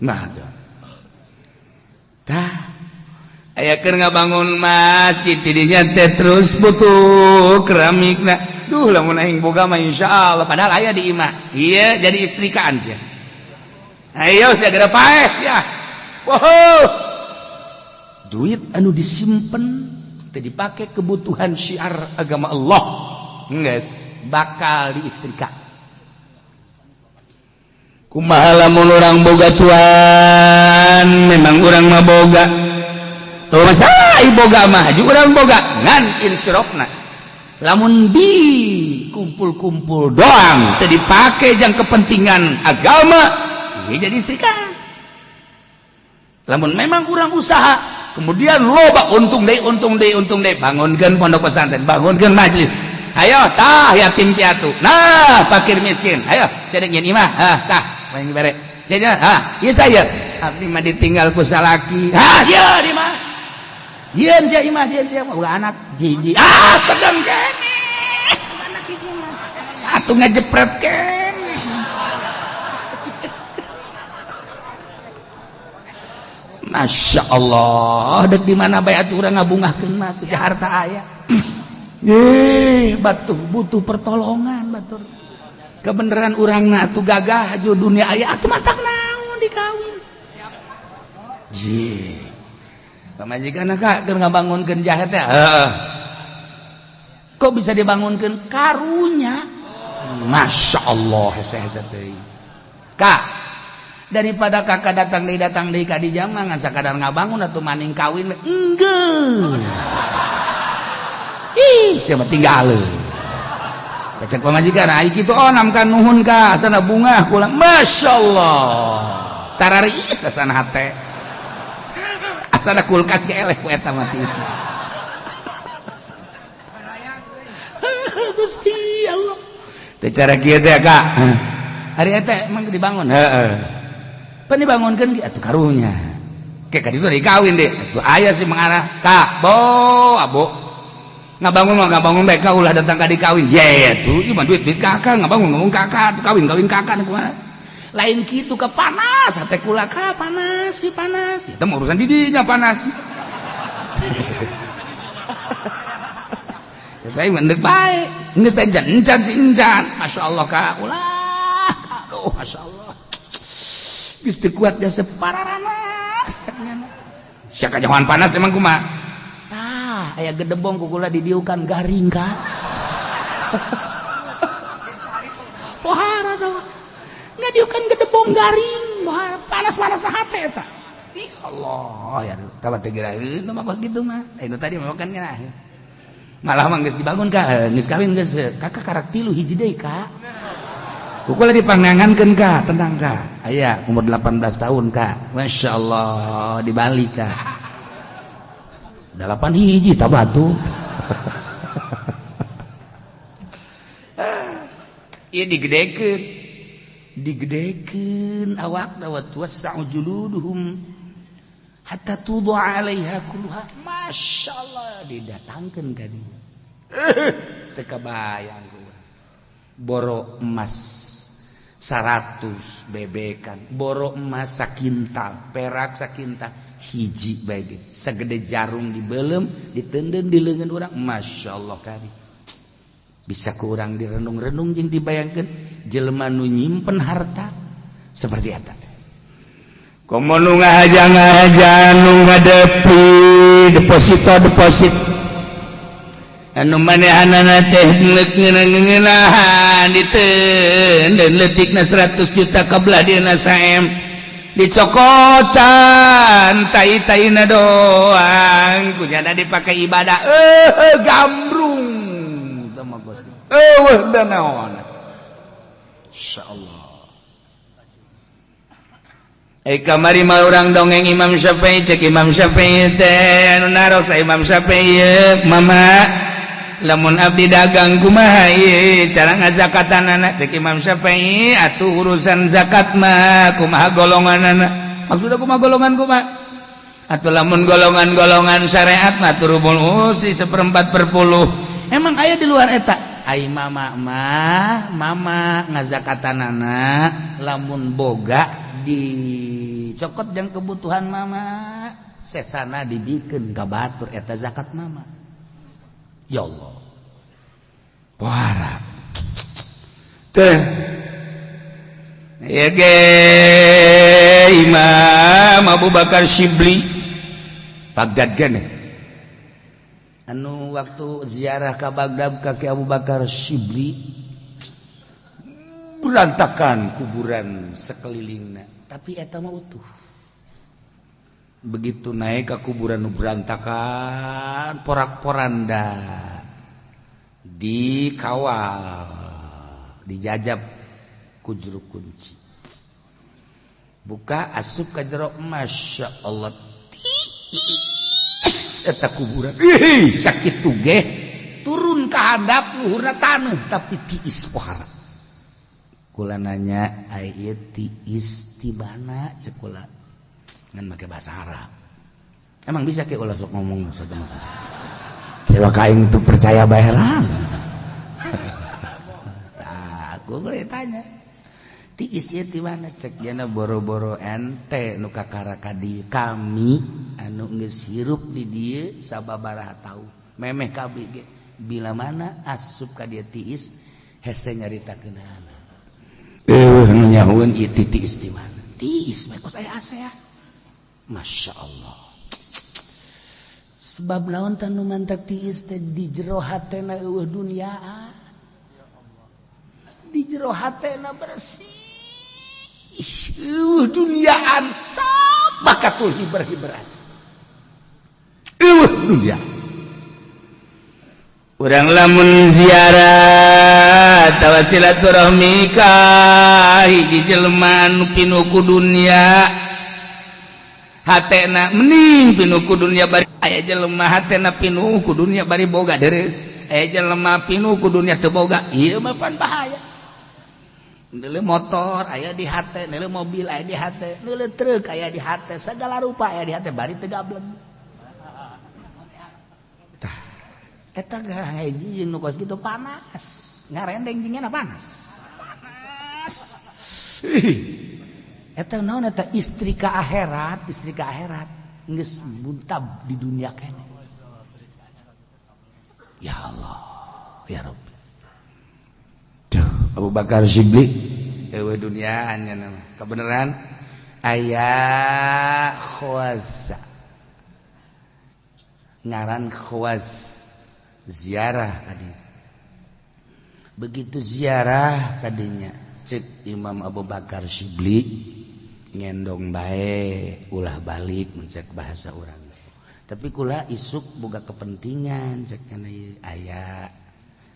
Nah, tuh. Tah. Aya keur ngabangun masjid tidinya teh terus butuh keramikna. Duh, lamun aing boga mah insyaallah, padahal aya di imah. Iya, jadi istrikaan sia. Ayo segera paeh ya. Wow. Duit anu disimpen teu dipake kebutuhan syiar agama Allah. Geus bakal diistrika. Kumaha lamun urang boga, tuan? Memang urang mah boga. Tuh, masalah boga mah juga urang boga, ngan insirofna lamun di kumpul-kumpul doang teu dipake jang kepentingan agama, ini jadi istrika. Lamun memang kurang usaha, kemudian loba untung deh, untung deh, untung deh, bangunkan pondok pesantren, bangunkan majlis, ayo tah yatim piatu, nah fakir miskin, ayo saya nyen imah, ah tah main bere saya, ah iya, saya abdi mah ditinggal ku salaki, ah iya di mah jieun sia imah, jieun sia boga anak hiji, ah sedang kene anak hiji mah atuh ngajepret kene. Masya Allah, dek di mana bae atuh urang ngabungahkeun mah tuh harta aya. Eh, batuh butuh pertolongan batur. Kebenaran urangna atuh gagah aju dunia aya atuh matak naon dikawin. Ji. Pamajikan kak keur ngabangunkeun jahe teh. Heeh. Kok bisa dibangunkeun karunya? Masya Allah hese-hese teh. Kak, daripada kakak datang deui ka di jama ngan sakadar ngabangun atuh maning kawin enggeus. Ih, siapa tinggal. Kacek pamajikan, ai kitu onam kan nuhun ka, asana bunga kula. Masya Allah. Tararis asana hate. Asana kulkas ge eleh ku eta mah tiisna. Gusti Allah. Teh cara kieu teh Kak. Hari eta emang dibangun. Heeh. Pan dibangunkeun ge atuh karunya. Ke ka ditu dikawin deh. Atuh aya sih mengarah Kak, bo abo. Ngabangun mah ngabangun bae ka ulah datang ka dikawin. Ye tuh ieu mah duit duit kakak ngabangun ngabangun kakak kawin kawin kakak kumaha. Lain kitu ke panas hate kula ka panas si panas. Itu mah urusan didinya panas. Saya mendek bae. Geus teh encan si encan. Masyaallah ka ulah. Aduh masyaallah. Geus teu kuat jasa pararanas cek nya. Sia kajauhan panas emang kumaha? Tah, aya gedebong ku kula didiukan garing ka. Pohara tah. Ngadiukan gedebong garing, pohara panas-panas hate eta. Ih Allah ya tah teh geuraheun mah kos kitu mah. Nu tadi mah kan geuraheun. Malah mah geus dibangun ka, geus kawin geus kakak karak tilu hiji deui ka. Ku kula dipangnangankeun ka, tenang ka. Aya umur 18 tahun ka. Masya Allah di Bali ka. 8 hiji tak batu. Ieu digedekeun. Digedekeun awakna wa tuwassa'u juluduhum hatta tudu'a 'alaiha kulluha. Masya Allah didatangkeun ka dieu. Teu kabayang gua. Boro emas 100 bebekan, boro emas sakintal, perak sakintal, hiji bae ge sagede jarum dibelem ditenden di leungeun urang. Masya Allah kari bisa ku urang direnung-renung jeung dibayangkeun jelema nu nyimpen harta seperti eta. Komo nu ngahaja-ngahaja nu ngadepi deposito deposit anu manehanana teh ngeunah-ngeunahan ditenden leutikna 100 juta kabelah dieuna saem dicokotan tai-taina doang kunyana dipakai ibadah gambrung teh mah geus eueuh da naon. Insyaallah. Kamari mah urang dongeng Imam Syafi'i, cek Imam Syafi'i teh anu naros Imam Syafi'i mama lamun abdi dagang kumaha ieu cara ngazakatanana. Cek Imam Syafi'i atuh urusan zakat mah kumaha golonganana, maksudna kumaha golongan kumaha atuh lamun golongan-golongan syariat mah turubul usi 1/4 per 10 emang aya di luar eta. Ai mama mah mama ngazakatanana lamun boga dicokot jang kebutuhan mama, sesana dibikeun ka batur, eta zakat mama. Ya Allah pohara teh ya ge Imam Abu Bakar Syibli Baghdad gene anu waktu ziarah ka Baghdad ka Ki Abu Bakar Syibli berantakan kuburan sekelilingna, tapi eta mah utuh. Begitu naik ke kuburan nu berantakan porak-poranda dikawal dijajab ku juru kunci, buka asup ka jero, Masya Allah tiis eta kuburan. Ih sakitu ge turun ka handap luhurna taneuh tapi tiis pohara. Kula nanya ai ieu tiis ti mana cek kula ngan make bahasa Arab. Emang bisa ke ulah sok ngomong satu masa. Siapa kaing tuh percaya bae lah. Tah, aku boleh tanya. Tiis ieu ti mana cek jana boro-boro ente nu kakara ka dieu, kami anu geus hirup di dieu sababaraha taun. Memeh kabeh ge bila mana asup ka dieu tiis hese nyaritakeunana. Eueuh nu nyahoeun ieu tiis di mana? Tiis bae kos aya AC ya. Masya Allah. Sebab naon tah nu mantak tiis teh? Di jero hatena eueuh duniaan. Di jero hatena bersih. Eueuh duniaan, sabakatul hiber-hiber aja. Eueuh dunia. Urang lamun ziarah tawa silaturahmi ka hiji jelema anu pinuh ku dunia, hatena mending pinuh ku dunia bari aya jelema hatena pinuh ku dunia bari boga deres, aya jelema pinuh ku dunia teu boga. Ieu mah pan bahaya. Neuleuh motor aya di hate, neuleuh mobil aya di hate, neuleuh truk aya di hate, segala rupa aya di hate bari teu gableng. Tah, eta hiji jeung nu kos kitu panas, ngarendeng jeung panas. Panas. Eta naon eta? Istri ka akhirat, istri ka akhirat geus buntab di dunia kene. Ya Allah, ya Rabbi. Duh, Abu Bakar Shibli eueuh duniaan nya nama. Kebenaran aya khawas, ngaran khawas, ziarah tadi. Begitu ziarah kadinya, cek Imam Abu Bakar Shibli, "Ngendong bae, ulah balik," mencek bahasa urang, "tapi kula isuk boga kepentingan," cek, kana aya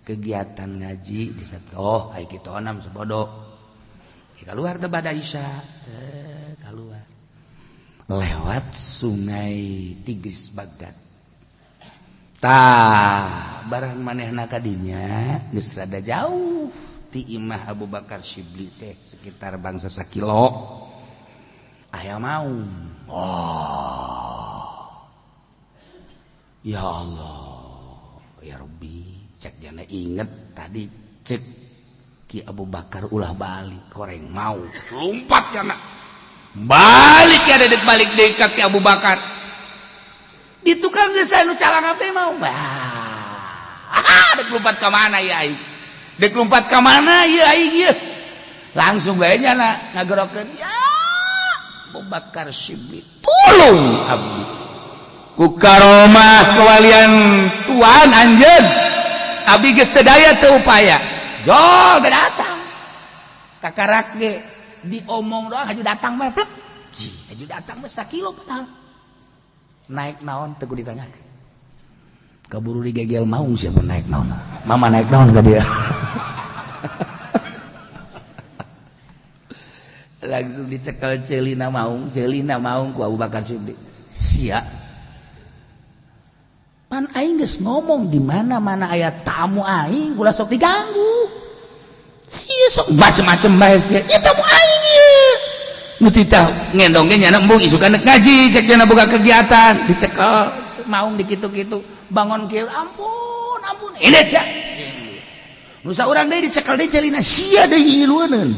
kegiatan ngaji di satu. "Oh, ai kitu onam sebodo." Keluar teh bada Isya, keluar lewat sungai Tigris Baghdad. Tah, barang manehna kadinya geus rada jauh ti imah Abu Bakar Shibli teh, sekitar bangsa sakilo, aya maung. Oh ya Allah, ya Rabbi, cek jana, inget tadi cek Ki Abu Bakar ulah balik. Koreng mau lompat jana balik ya, dedek balik deui ka Ki Abu Bakar. Di tukang geus anu calang teh mau bah, dek lompat ka mana ya aing, dek lompat ka mana ya aing ieu? Langsung bae nya ngagerokeun, "Ya Abu Bakar Shibli, tolong abdi ku karomah kewalian tuan anjeun, abdi geus teu daya teu upaya." Jol teh datang, kakarak ge diomong doang haju datang mah plek. Ji, haju datang mah sakilo padahal. Naik naon teu ditanyakeun, kaburu digegel maung. Siapa naik naon? Mama naik naon ka dia? Langsung dicekel celina maung, celina maung ku Abu Bakar Siddiq. "Sia, pan aing geus ngomong di mana mana aya tamu aing ulah sok diganggu. Sia sok macem-macem bae sia. Ieu tamu aing ieu." Nu titah ngendong ge nyana embung, isukan dek ngaji, cek jana boga kegiatan. Dicekel maung dikitu-kitu, bangun kieu, "Ampun, ampun." Ini sia nu saurang deui dicekel deui celina. "Sia deui ilueuneun.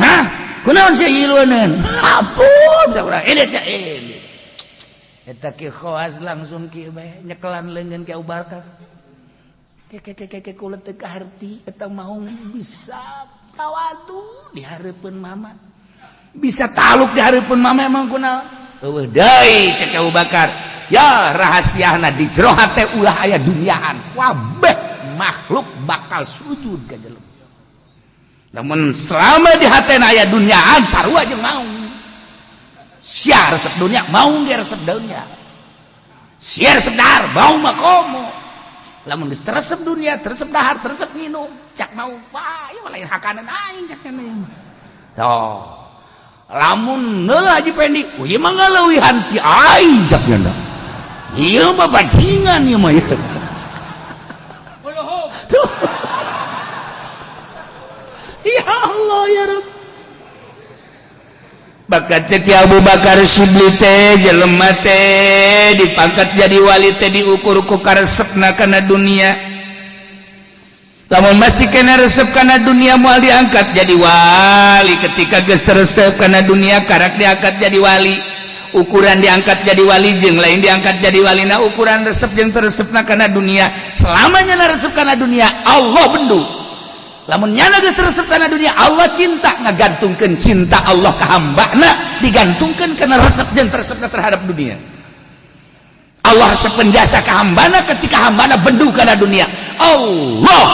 Hah, kunaon sia ilueuneun? Ampun." Saurang ini sia ini. Eta Ki Khawas langsung kieu bae, nyekelan leungeun Ki Abu Bakar. Ke ke ke ke, kula teu kaharti eta maung bisa tawadu di hareupeun mama, bisa taluk di hareupeun mama, emang kunaon? "Eueuh deui," cek Abu Bakar. "Ya, rahasiana di jero hate ulah aya duniaan, kabeh makhluk bakal sujud ka jelema. Namun selama di hatena aya duniaan, sarua jeung maung. Sia resep dunia, maung ge resep dunia. Sia resep dahar, maung mah komo. Lamun geus teresep dunia, teresep dahar, teresep minum," cak maung, "wah, ieu mah lain hakanan aing," cak nya. Toh, lamun neuleuh Haji Pendi, "Oh, ieu mah ngaleuwihan ti aing," cak nya. "Ieu mah bajingan ieu mah." Tuh. Ya Allah, ya Rabb. Bakat cek Abu Bakar Shibli teh, jelema teh dipangkat jadi wali teh diukur ku karesepna kana dunia. Lamun masih kena resep kana dunia, moal diangkat jadi wali. Ketika geus teresep kana dunia, karak diangkat jadi wali. Ukuran diangkat jadi wali jeung lain diangkat jadi wali na ukuran resep jeung teresepna kana dunia. Selamanya na resep kana dunia, Allah bendu. Lamun nyana geus resep kana dunia, Allah cinta, ngagantungkeun cinta Allah ka hambana digantungkeun kana resep jeung teresepna terhadap dunia. Allah resep jasa ka hambana ketika hambana bendu kana dunia. Allah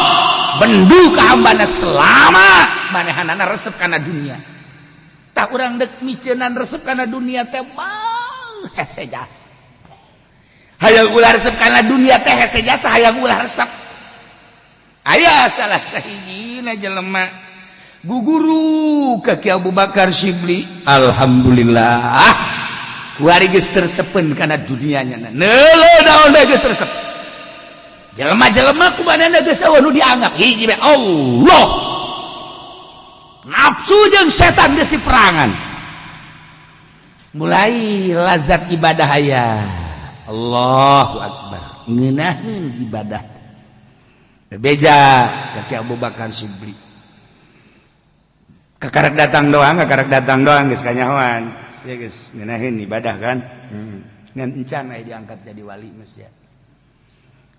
bendu ka hambana selama manehanana resep kana dunia. Tah, urang dek miceunan resep kana dunia teh mah hese jasa. Hayang ulah resep kana dunia teh hese jasa, hayang ulah resep. Aya salah sahijina jelema guguru ka Ki Abu Bakar Syibli, alhamdulillah kuari geus tersepen kana dunianya. Neuleuh naon deui, geus tersep. Jelema-jelema ku manehna geus euweuh nu dianggap, hiji bae Allah. Nafsu jeung setan geus diperangan, mulai lazat ibadah aya. Allahu akbar, ngeunaheun ibadah. Beja ka Ki Abu Bakar Syibli, kakarak datang doang, kakarak datang doang geus kanyahoan sia geus ngeunaheun ibadah kan. Ngan encan aya diangkat jadi wali geus ya,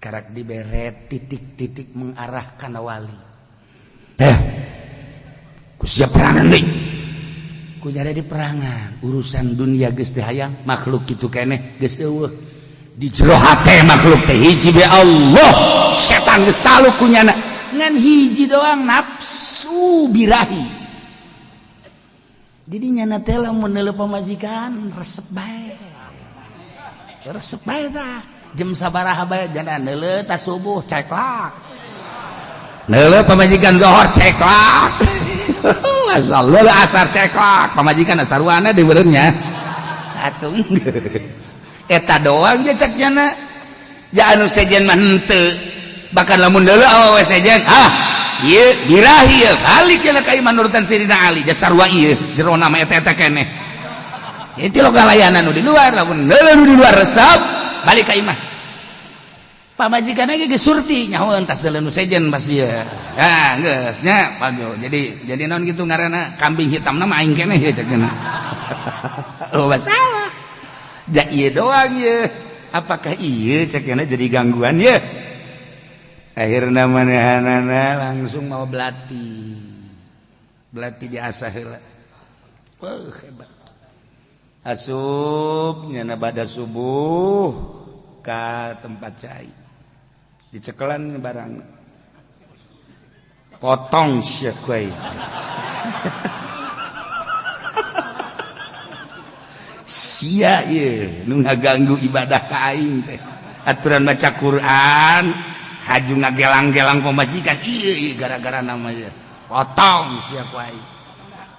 karak dibere titik-titik mengarah kana wali. Eh, ku siap perangan deui, ku jadi di perangan. Urusan dunia geus teu hayang, makhluk kitu keneh geus euweuh di jero hate. Makhluk teh hiji be Allah, setan geus taluk ku nyana, ngan hiji doang, nafsu birahi. Jadi nyana teh lamun neuleuh pamajikan resep bae, resep bae. Tah, jam sabaraha bae jana neuleuh, tas subuh ceklak, neuleuh pamajikan zohor ceklak, masyaallah, asar ceklak pamajikan, sarwana di beureunnya atuh geus eta doang je cek nyana. Ja anu sejen mah henteu, bahkan lamun deuleu awewe sejen, ah ieu birahi ieu, balik cenah ka imah nurutan Sayyidina Ali. Ja sarua ieu jerona mah eta-eta keneh. Itu lo layanan nu di luar, lamun deuleu nu di luar resep, balik ka imah. Pamajikan ge geus surti nyahoeun tas deuleu nu sejen pasti ya. Ah, geus nya pajo. Jadi naon kitu ngaranna, kambing hitamna mah aing keneh ya cek cenah. Oh, masalah. Ja ieu doang ye. Apakah ieu cek cenah jadi gangguan ye? Akhirna manehanana langsung mau belati. Belati diasah heula. Wah, hebat. Asup nyana pada subuh ka tempat cai. Dicekelan barang. Potong sia kuai. Sia ieu nu ngaganggu ibadah ka aing teh. Aturan maca Quran, haju ngagelang-gelang pemajikan, ieu ieu gara-gara namanya. Potong sia ku aing.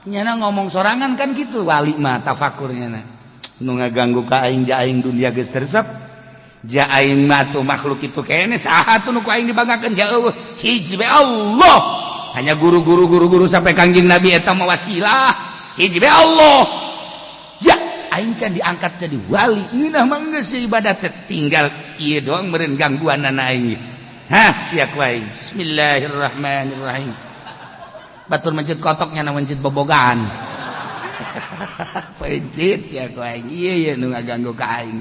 Nyana ngomong sorangan kan gitu wali mah tafakurnya na. Nu ngaganggu ka aing, ja aing dunia geus teresep. Ja aing mah tuh makhluk itu kene, saha tuh nu ku aing dibanggakeun? Ja euweuh, hiji bae Allah. Hanya guru-guru guru-guru sampai Kangjeng Nabi eta mah wasilah. Hiji bae Allah. Ja aing can diangkat jadi wali, ngeunah mah geus ibadah teh tinggal ieu doang meureun gangguanana aing. Hah, sia ku aing. Bismillahirrahmanirrahim. Batur mencit kotoknya na mencit bobogaan. Pencit sia ku aing. Ieu ieu nu ngaganggu ka aing.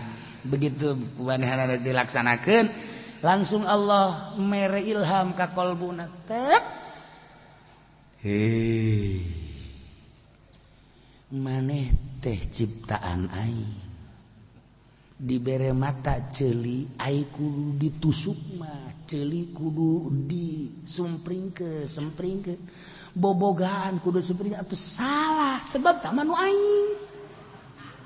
Begitu kumanehanana dilaksanakeun, langsung Allah mere ilham ka kolbuna. Tek. Hei. Maneh teh ciptaan aing. Dibere mata ceuli, ai kudu ditusuk mah ceuli kudu disumpringkeun, sempringkeun. Bobogaan kudu sempring atuh salah, sebab tah mah nu aing.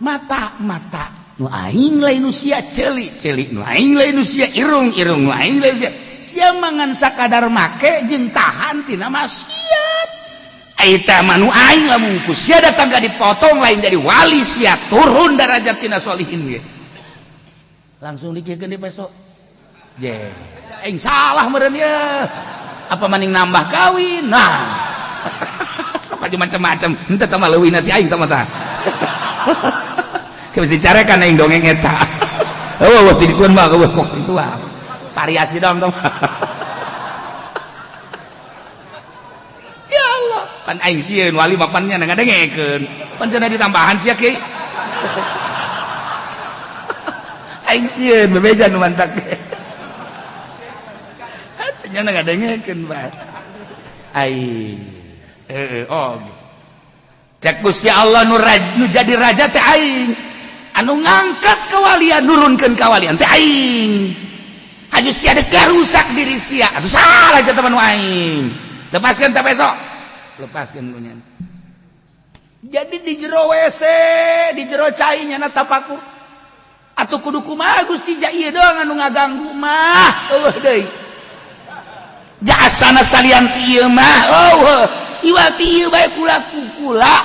Mata mata nu aing lain nu sia, ceuli ceuli nu aing lain nu sia, irung irung nu aing lain sia. Sia mangan sakadar make jeung tahan tina maksiat. Eta mah nu aing, lamun ku sia datang ka dipotong lain jadi wali sia, turun derajat tina solihin ge. Langsung dikiekeun di peso. Je, aing salah meureun ye. Apa maning nambah kawin? Nah. Sok aja macam-macam. Henteu tah mah leuwih nanti aing tah mah tah. Mesti carekan aing dongeng eta. Eueuh eueuh ti dituan mah eueuh kok itu. Variasi dong tah. Ya Allah, pan aing sieun wali mah pan nya ngadengekeun. Pan cenah ditambahan sia kieu. Aing sieun bebeja nu mantak. Nya ngadengekeun bae. Aing. Heeh, oh. Cek Gusti Allah nu jadi raja teh aing. Anu ngangkat kewalian nurunkeun kawalian teh aing. Haju sia dek rusak diri sia. Atuh salah cenah nu aing. Lepaskeun teh besok. Lepaskeun ku nya. Jadi di jero WC, di jero cai nyana tapakur. Atuh kudu kumaha Gusti ja ieu doang anu ngaganggu mah. Eueuh deui. Jasana salian ti ieu mah. Eueuh. Iwal ti ieu bae kula kukula.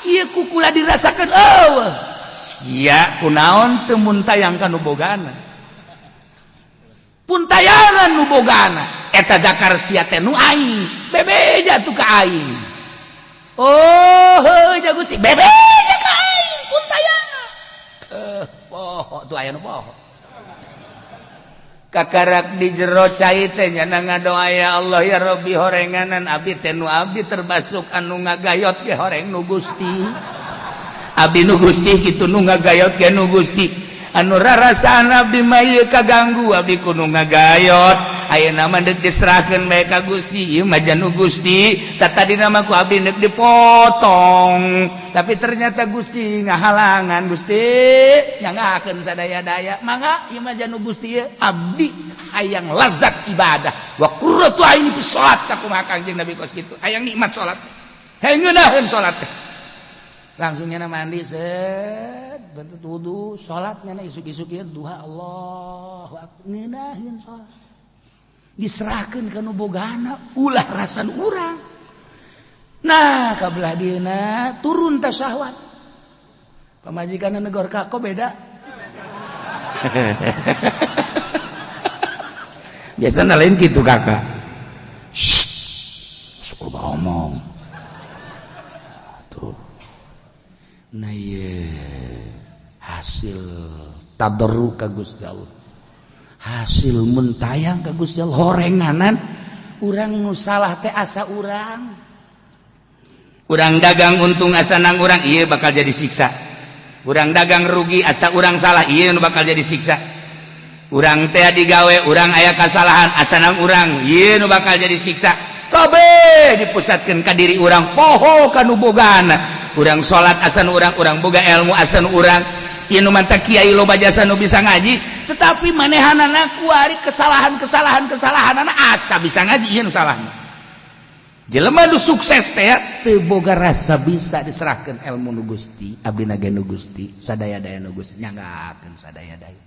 Ieu kukula dirasakeun eueuh. Sia kunaon teu muntayang ka nu bogana. Puntayangan nu bogana. Eta zakar sia teh nu aing. Bebeja tuh ka aing. Oh, heuh ja Gusti bebeja ka aing puntayangan. Poho tuh aya nu poho. Kakarak di jero cai teh nyana ngadoa ya Allah ya Rabbi horenganan abdi teh nu abdi termasuk anu ngagayot ge horeng nu Gusti. Abdi nu Gusti kitu nu ngagayot ge nu Gusti. Anu rarasaan abdi mah ieu kaganggu abdi kudu ngagayot. Ayeuna mah deuk diserahkeun bae ka Gusti ieu mah nu Gusti. Tadina mah ku abdi deuk dipotong. Tapi ternyata Gusti ngahalangan Gusti nyangakeun sadaya-daya. Mangga ieu mah nu Gusti ieu abdi hayang lazat ibadah. Wa qurratu aini fi salat sakumaha Kangjeng Nabi kos kitu. Hayang nikmat salat. Hayang ngeunaheun salat teh. Langsung nyana mandi set bentuk wudu salat nyana isuk-isuk ieu duha Allahu akbar ngeunaheun salat. Diserahkeun ka nu bogana ulah rasan urang. Nah kabelah dieuna turun teh syahwat. Pamajikan negor kako beda. Biasana lain kitu kakak. Shh, sok ngomong. Tuh. Nah ieu hasil tadarru ka Gusti Allah. Hasil muntayang ka Gusti Allah horenganan urang nu salah teh asa urang. Urang dagang untung asa nang urang ieu bakal jadi siksa. Urang dagang rugi asa urang salah ieu nu bakal jadi siksa. Urang teh digawe urang aya kasalahan asa nang urang ieu nu bakal jadi siksa. Kabeh dipusatkeun ka diri urang poho ka nu bogana. Urang salat asa nu urang, urang boga ilmu asa nu urang. Ieu nu manta kiai loba jasa nu bisa ngaji, tetapi manehanana kuari kesalahan-kesalahan-kesalahanana asa bisa ngaji ieu nu salahna. Jelema nu sukses teh teu boga rasa bisa diserahkeun ilmu nu Gusti, abdi na ge nu Gusti, sadaya-daya nu Gusti nyanggakeun sadaya-daya.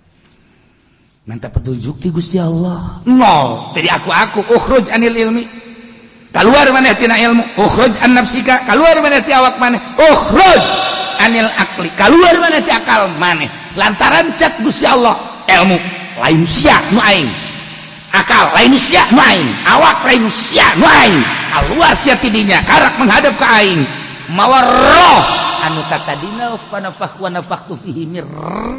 Minta petunjuk ti Gusti Allah. Nol, jadi aku ukhruj anil ilmi. Keluar maneh tina ilmu, ukhruj an nafsika, keluar maneh ti awak maneh, ukhruj anil akli, keluar maneh ti akal maneh. Lantaran cek Gusti Allah, ilmu lain sia nu aing. Akal lain sia nu aing, awak lain sia nu aing. Keluar sia tidinya, karak menghadap ke aing. Mawa roh anu tatadina fa nafakh wa nafakhtu fihi mir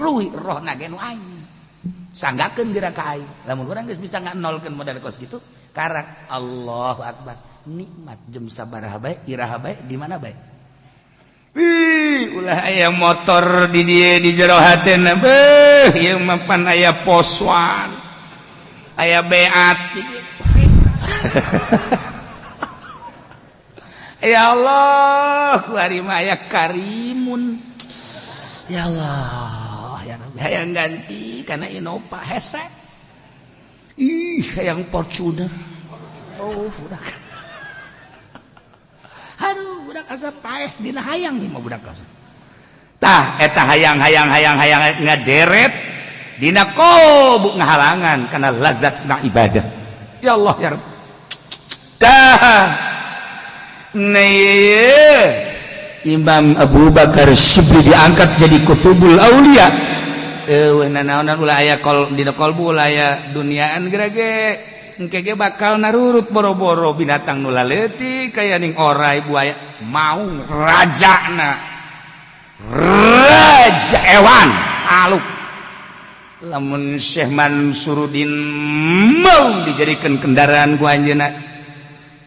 ruhi, roh na ge nu aing. Sanggakeun geura ka aing. Lamun urang geus bisa nganolkeun modal kos kitu, karak Allahu akbar. Nikmat jem sabaraha bae, iraha bae, di mana bae. Wih, ulah aya motor di dieu di jero hatena beuh, ieu mah pan aya poswan. Aya beat. Ya Allah, ku ari mah aya karimun. Ya Allah, ya Rabbi, hayang ganti karena Innova hese. Ih, hayang Fortuner. Oh, budak. Aduh, budak asa paeh dina hayang ieu mah budak asa. Tah, eta hayang hayang hayang hayang ngaderet dina kobu ngahalangan karena lazat na ibadah. Ya Allah ya Rabb. Tah. Nah, Imam Abu Bakar Syibli diangkat jadi Kutubul Aulia. Eueuh nanaonan ulah aya kol dina kolbu ulah aya duniaan gerage. Engke ge bakal narurut boro-boro binatang nu laleutik kaya ning orai buaya maung rajana. Raja ewan aluk. Lamun Syekh Mansuruddin mau dijadikan kendaraan ku anjeunna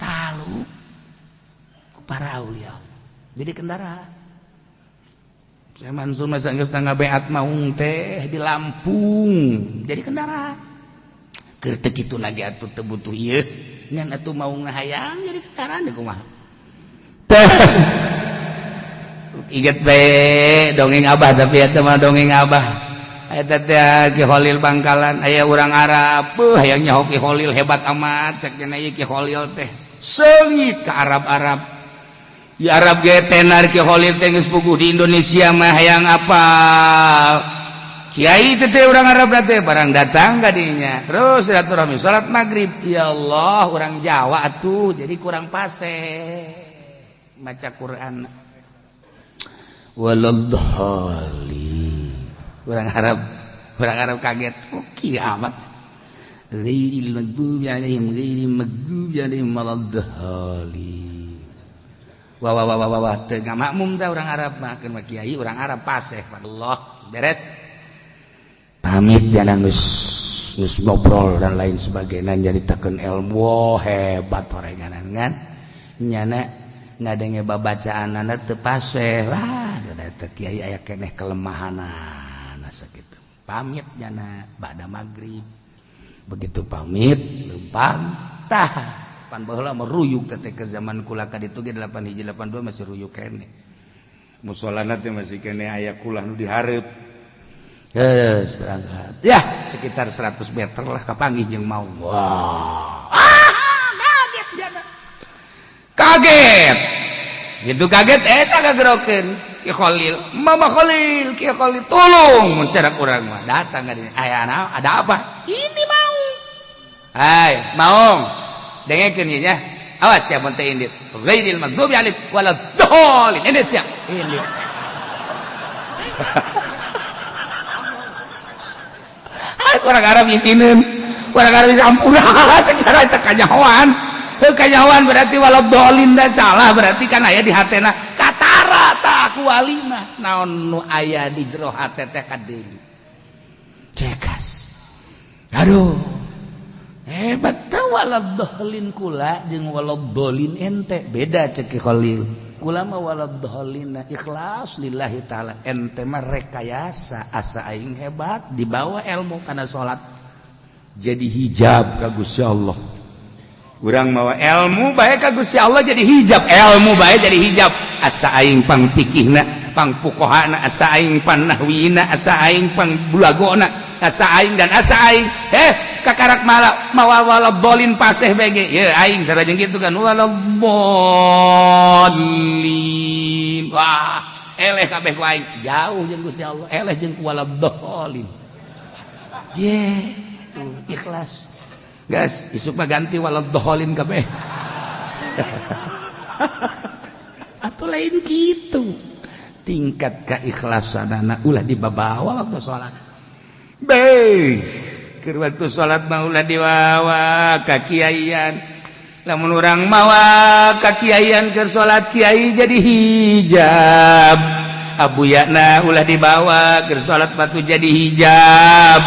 talu para aulia jadi kendaraan. Syekh Mansur masa geus ngabeat maung teh di Lampung jadi kendaraan. Keur teu kitu lagi atuh teu butuh ieu. Ngan atuh mau ngahayang jadi kendaraan kumaha teh. Inget bae dongeng Abah, tapi eta mah dongeng Abah. Eta teh Ki Kholil Bangkalan, aya urang Arab, beuh, hayang nyaho Ki Kholil hebat amat cek nya. Ki Kholil teh seungit ke Arab-Arab. Di Arab ge tenar Ki Kholil teh geus puguh di Indonesia mah hayang apal Kiai teh. Urang Arab teh barang datang ka dinya terus silaturahmi, salat maghrib. Ya Allah, urang Jawa atuh jadi kurang pase maca Quran, "Waladhdallin." Orang Arab, orang Arab kaget, oh, kiamat, "Ghairil maghdubi alaihim, ghairil maghdubi alaihim waladdallin." Wah wah wah wah wah, teu ngamakmum tah orang Arab mah. Keun mah kiai orang Arab paseh. Allah, beres pamit, jangan geus geus ngobrol dan lain sebagainya, nyaritakeun ilmu hebat orenganan. Ngan nyana ngadenge babacaanana teu paseh lah, teu kiai aya keneh kelemahanana sakitu. Pamit nyana ba'da maghrib. Begitu pamit lempang tah, pan baheula mah ruyuk teh ke zaman kula ka ditu ge 8 hiji 82 masih ruyuk keneh. Musolana teh masih keneh aya kulah nu dihareup. Geus berangkat ya sekitar 100 meter lah, kapanggih jeung mau. Wah, ah, kaget jana, kaget gitu, kaget. Eta kagerokeun Ki Khalil, "Mama Khalil, Ki Khalil, tolong!" Mun cara urang mah datang ka dinya, "Aya ada apa ini?" "Mau, hai maung, dengekeun ieu nya. Awas ya mun teu indit, ghairil maghdubi alaihim waladdallin. Indit sia, indit." Orang Arab isineun, orang Arab bisa ampun secara eta kanyahoan. Heuh, kanyahoan berarti waladdallin da salah, berarti kan aya di hatena katara tah ku walina naon nu aya di jero hate teh kadeuli cekas. Aduh, hebat tah. Waladdallin kula jeung waladdallin ente beda, cek Ki Khalil. Kula mah waladdallin ikhlas lillahi taala, ente mah rekayasa asa aing hebat. Dibawa ilmu kana salat jadi hijab ka Gusti Allah. Urang mawa ilmu bae ka Gusti Allah jadi hijab, ilmu bae jadi hijab, asa aing pang pikihna, pang fuqahana, asa aing pan nahwina, asa aing pang bulagona, asa aing dan asa aing. Kakarak malah mawa waladdallin paseh bege ya aing sarajeng gitu kan, waladdallin. Wah, eleh kabeh ku aing, jauh jeung Gusti Allah, eleh jeung ku waladdallin. Ye, ikhlas. Gas, isuk mah ganti waladdallin kabeh. Atau lain gitu, tingkat keikhlasan ulah dibawa waktu sholat. Baik, keur waktu salat mah ulah dibawa ka kiaian. Lamun urang mawa ka kiaian keur salat, kiai jadi hijab. Abuyana ulah dibawa keur salat, batu jadi hijab.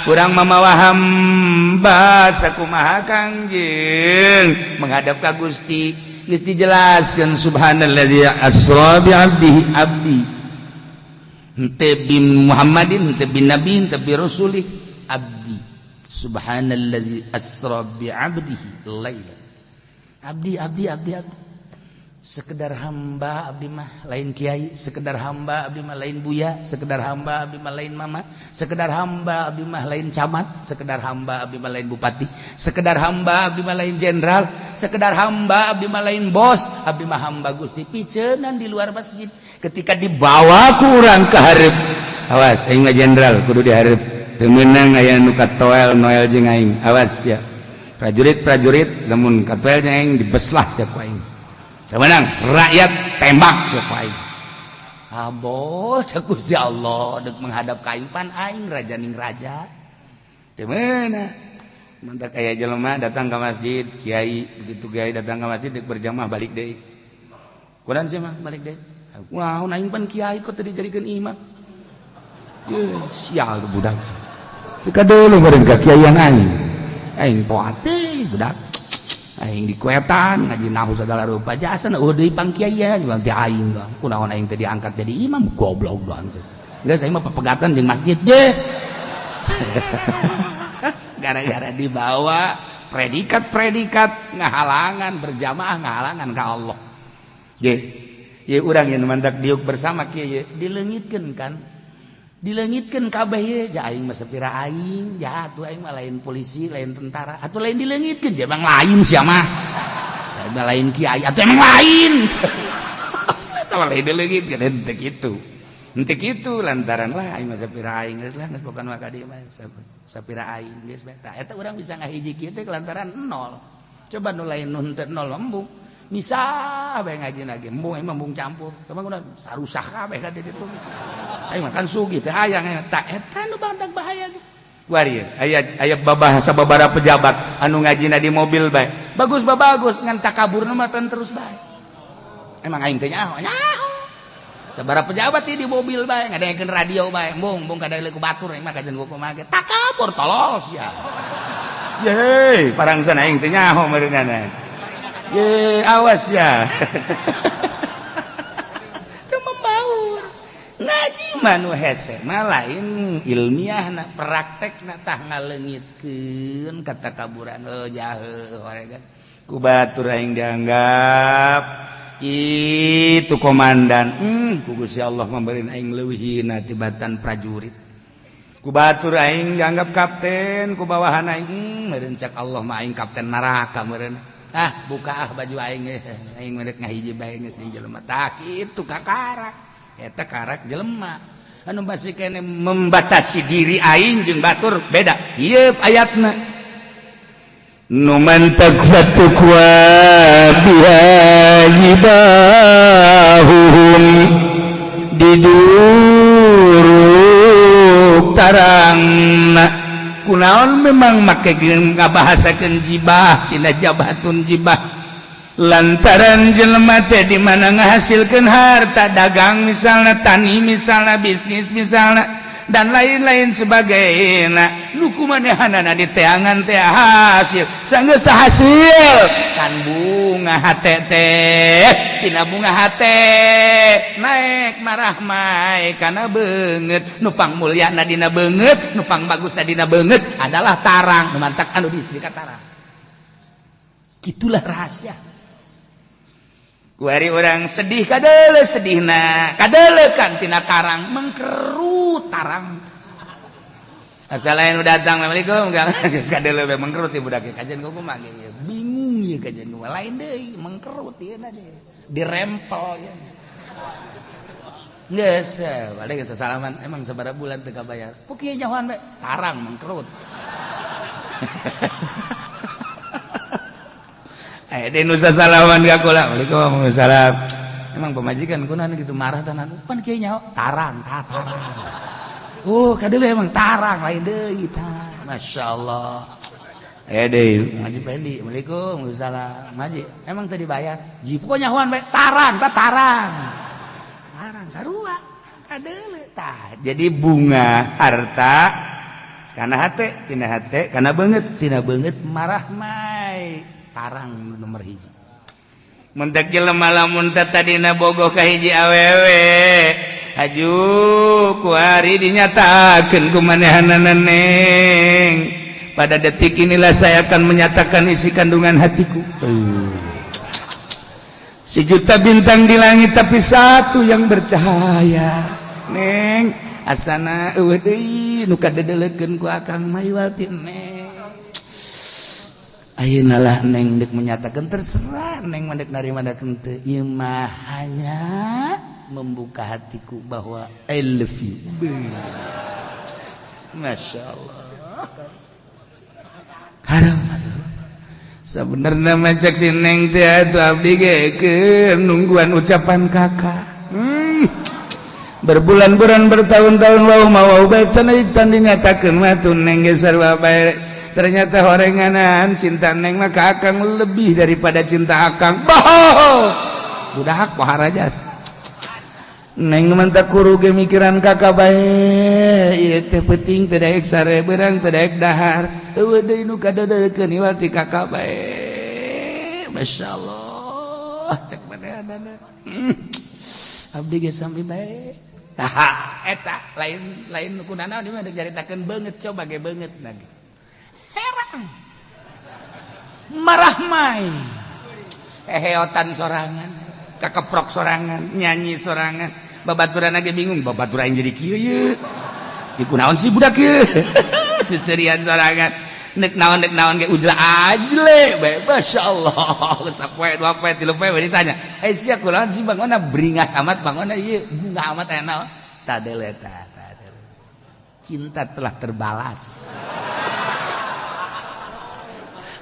Urang mamawa hamba sakumaha Kangjeng menghadap ka Gusti. Geus dijelaskeun, subhanalladzi asra bi abdihi, abdi henteu bi Muhammadin, henteu bi nabi, henteu bi rasulih, abdi. Subhanalladzi asra bi abdihi laila, abdi, abdi, abdi, abdi, sekedar hamba abdi mah, lain kiai. Sekedar hamba abdi mah, lain buya. Sekedar hamba abdi mah, lain mama. Sekedar hamba abdi mah, lain camat. Sekedar hamba abdi mah, lain bupati. Sekedar hamba abdi mah, lain jenderal. Sekedar hamba abdi mah, lain bos. Abdi mah hamba Gusti piceunan di luar masjid. Ketika dibawa ku urang ke hareup, awas, aing mah jenderal kudu dihareup, teu meunang aya nu katoel noel jeung aing. Awas ya prajurit-prajurit, lamun katoel jeung aing dibeslah sia ku aing. Teu meunang rakyat, tembak sia ku aing. Abo cek Gusti Allah, deuk menghadap ka aing, pan aing raja ning raja. Teu meunang. Mantak aya jelema datang ke masjid, kiai, begitu kiai datang ke masjid deuk berjamaah, balik deui. Kunaon sih mah balik deui? Kunaon, aing pan kiai kok teu dijadikeun imam? Ye, sial tuh budak. Teu kadeuleu meureun ka kiaian aing. Aing poa teh budak. Aing dikuetan ngaji nahu segala rupa jasa eueuh deui pang kiaian bang ti aing bang. Kunaon aing teh diangkat jadi imam, goblok doang. Geus, aing mah pepegatan jeung masjid deh. Gara-gara dibawa Predikat-predikat ngahalangan berjamaah, ngahalangan ka Allah. Ye, ye urang yang mantak diuk bersama kieu ye dileungitkeun kan. Dileungitkeun kabeh ye, ja aing mah sapira aing, ja atuh aing mah lain polisi, lain tentara, atuh lain dileungitkeun, ja emang lain sia mah. Lain kiai atau emang lain. Eta lain dileungitkeun henteu kitu. Henteu kitu lantaran lah aing mah sapira aing geus lah, geus bukan mah ka dieu mah sapira aing geus bae. Tah eta urang bisa ngahiji kieu teh lantaran nol. Coba nu lain nu henteu nol embung. Misah bae ngaji lagi, embung aing mah embung campur. Emang udah sarusak kabeh ka ditu. Aing mah kan sugih teh hayang tah eta nu bantak bahaya ge. Kuari aya aya babahasa babara pejabat anu ngajina di mobil bae. Bagus bagus ngan takaburna mah terus bae. Emang aing teh nyaho nyaho. Sabara pejabat di mobil bae ngadengekeun radio bae, embung embung kadang ku batur aing mah kajen kumaha ge. Takabur tolol sia. Ye, parangsan aing teh nyaho meureunana. Ye, awas ya. Teu membaur. Ngaji mah nu hese mah lain ilmiah na praktek na tah ngaleungitkeun katakaburan heuh jahe horegan. Ku batur aing dianggap itu komandan. Ku Gusti Allah memberi aing leuwih hina tibatan prajurit. Ku batur aing dianggap kapten, ku bawahan aing meureun cak Allah mah aing kapten neraka meureun. Ah, buka ah baju aing aing mah rek ngahiji bae geus jelema. Tah kitu kakarak. Eta karak jelema. Anu masih kene membatasi diri aing jeung batur beda. Ieu ayatna. Nu mantak fatukwa biha jibahuhum diduruk tarangna. Kunaon memang make ngabahasakeun jibah tina jabatun jibah lantaran jelema teh di mana ngahasilkeun harta, dagang misalnya, tani misalnya, bisnis misalnya, dan lain-lain sebagainya. Nu kumanehanana di teangan teh hasil sanggeus hasil kan bunga hate teh, tina bunga hate naik marahmai kana beungeut. Nu pang mulyana dina beungeut, nu pang bagusna dina beungeut adalah tarang. Nu mantak anu di ka tarang. Gitulah rahasia. Kuari orang sedih kadele, sedihna kadele kan tina tarang mengkerut tarang. Asal lain udah datang, "Assalamualaikum," geus kadele we mengkerut ieu budak. Kajian kumaha ge bingung ieu, kajian kumaha lain deui mengkerut ieu na dirempel ieu. Geus balik geus salaman, emang sabaraha bulan teu kabayar? Pok ieu nyahoan we tarang mengkerut. Eh, di nusa salaman ka kula. "Waalaikumsalam." Emang pemajikan kunaon gitu marah tenan? Pan kieu nyaho tarang, tah tarang. Oh, kadeuleung emang tarang lain deui tah. Masyaallah. Eh deui. Ngaji Pendi, "Assalamualaikum." "Waalaikumsalam." "Ngaji, emang tadi bayar?" "Ji, pokoknya nyahoan bae tarang, tah tarang." Tarang sarua. Kadeuleung tah. Jadi bunga harta kana hate, tina hate kana beungeut, tina beungeut marah mai tarang nomor hiji. Mentek jelema lamun teh tadina bogoh ka hiji awewe, haju kuari dinyatakeun ku manehanana, "Neng, pada detik inilah saya akan menyatakan isi kandungan hatiku. Sejuta bintang di langit tapi satu yang bercahaya. Neng, asana eueuh deui nu kadedelekeun ku akang mah iwal ti neng. Ayeuna lah neng dek menyatakan, terserah neng mah dek narima dek henteu. Ieu mah hanya membuka hatiku bahwa I love you." Masya Allah. Haram. Sebenarnya mah cek si neng teh atuh abdi ge keur nungguan ucapan kakak. Berbulan-bulan, bertahun-tahun, wau mau bae can can dinyatakeun mah tuh neng ge sarua bae. Ternyata horenganan cinta neng mah ka akang lebih daripada cinta akang." Boho budak pohara jas. "Neng mantak kuru ge mikiran kakak bae. Ieu teh peuting teu daek sare, beurang teu daek dahar, eueuh deui nu kadadeukeun iwal ti kakak bae." Masyaallah, cek manehanana. Abdi ge sami bae. Eta lain lain nu kunanaon ieu mah nyaritakeun beungeut, coba ge beungeut lagi. Herang. Marah mai, eheotan sorangan, kakeprok sorangan, nyanyi sorangan. Babaturan lagi bingung, babaturan jadi kieu ye. Iku naon sih budak ye? Seserian sorangan. Nek naon, nek naon ge ujla ajle bae. Masya Allah, sapoe, 2 poe, 3 poe ditanya, "Eh, sia kunaon sih bangona beringas amat, bangona ieu bunga amat, aya naon?" Tadele ta, tadele. Cinta telah terbalas.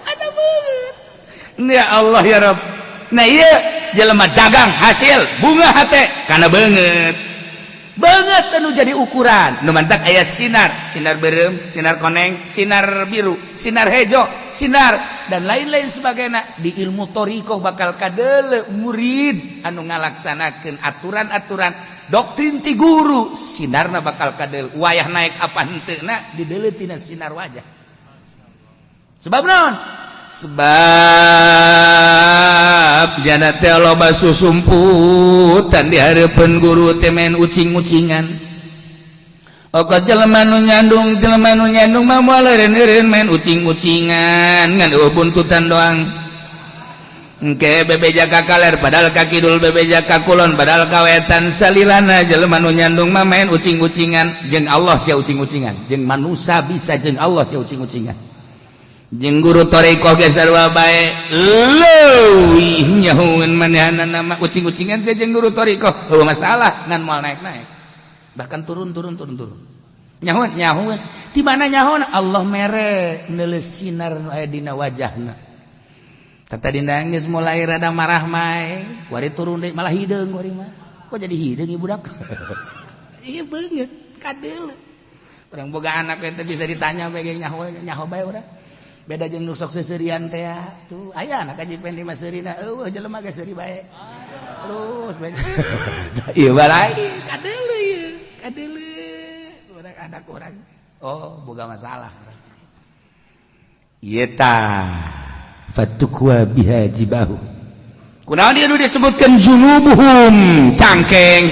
Ada banget. Ya Allah, ya Rabb. Nah, iya, jelema dagang hasil bunga hate karena banget banget anu jadi ukuran nu mantak aya sinar, sinar berem, sinar koneng, sinar biru, sinar hejo, sinar dan lain-lain sebagainya. Di ilmu thoriqoh bakal kadele murid anu ngalaksanakeun aturan-aturan doktrin ti guru, sinarna bakal kadel wayah naik apa henteu na didele tina sinar wajah. Sebab naon? Sebab jana teh loba susumputan di hareupeun guru teh, main ucing-ucingan. Okat jelema nu nyandung, jelema nu nyandung mah moal eureun-eureun main ucing-ucingan, ngan eueuh buntutan doang. Engke bebeja ka kaler padahal ka kidul, bebeja ka kulon padahal ka wetan. Salilana jelema nu nyandung mah main ucing-ucingan. Jeung Allah sia ucing-ucingan, jeung manusia bisa, jeung Allah sia ucing-ucingan, jeung guru thoriqoh ge sarua bae. Leuwih nyahueun manehna nama ucing-ucingan sia jeung guru thoriqoh eueuh masalah, ngan moal naik-naik, bahkan turun, turun, turun, turun. Nyahueun, nyahueun di mana? Nyahueun Allah mere neuleus sinar nu aya dina wajahna. Tata dina geus mulai rada marah mai, kuari turun deui, malah hideung kuari mah. Kok jadi hideung ieu budak? Iya, beungeut kadeuleu. Urang boga anak teh bisa ditanya bae, nyaho nyaho bae urang. Beda jeung nu sok seuseurian teh tuh, aya anak Haji Pendi mah seurina eueuh, jelema ge seuri bae. Terus bae. Ieu balai kadeuleu ieu, kadeuleu. Urang anak urang. Oh, boga masalah. Ieu tah fatukwa biha jibahu. Kunaon dia nu disebutkan junubuhum, cangkeng?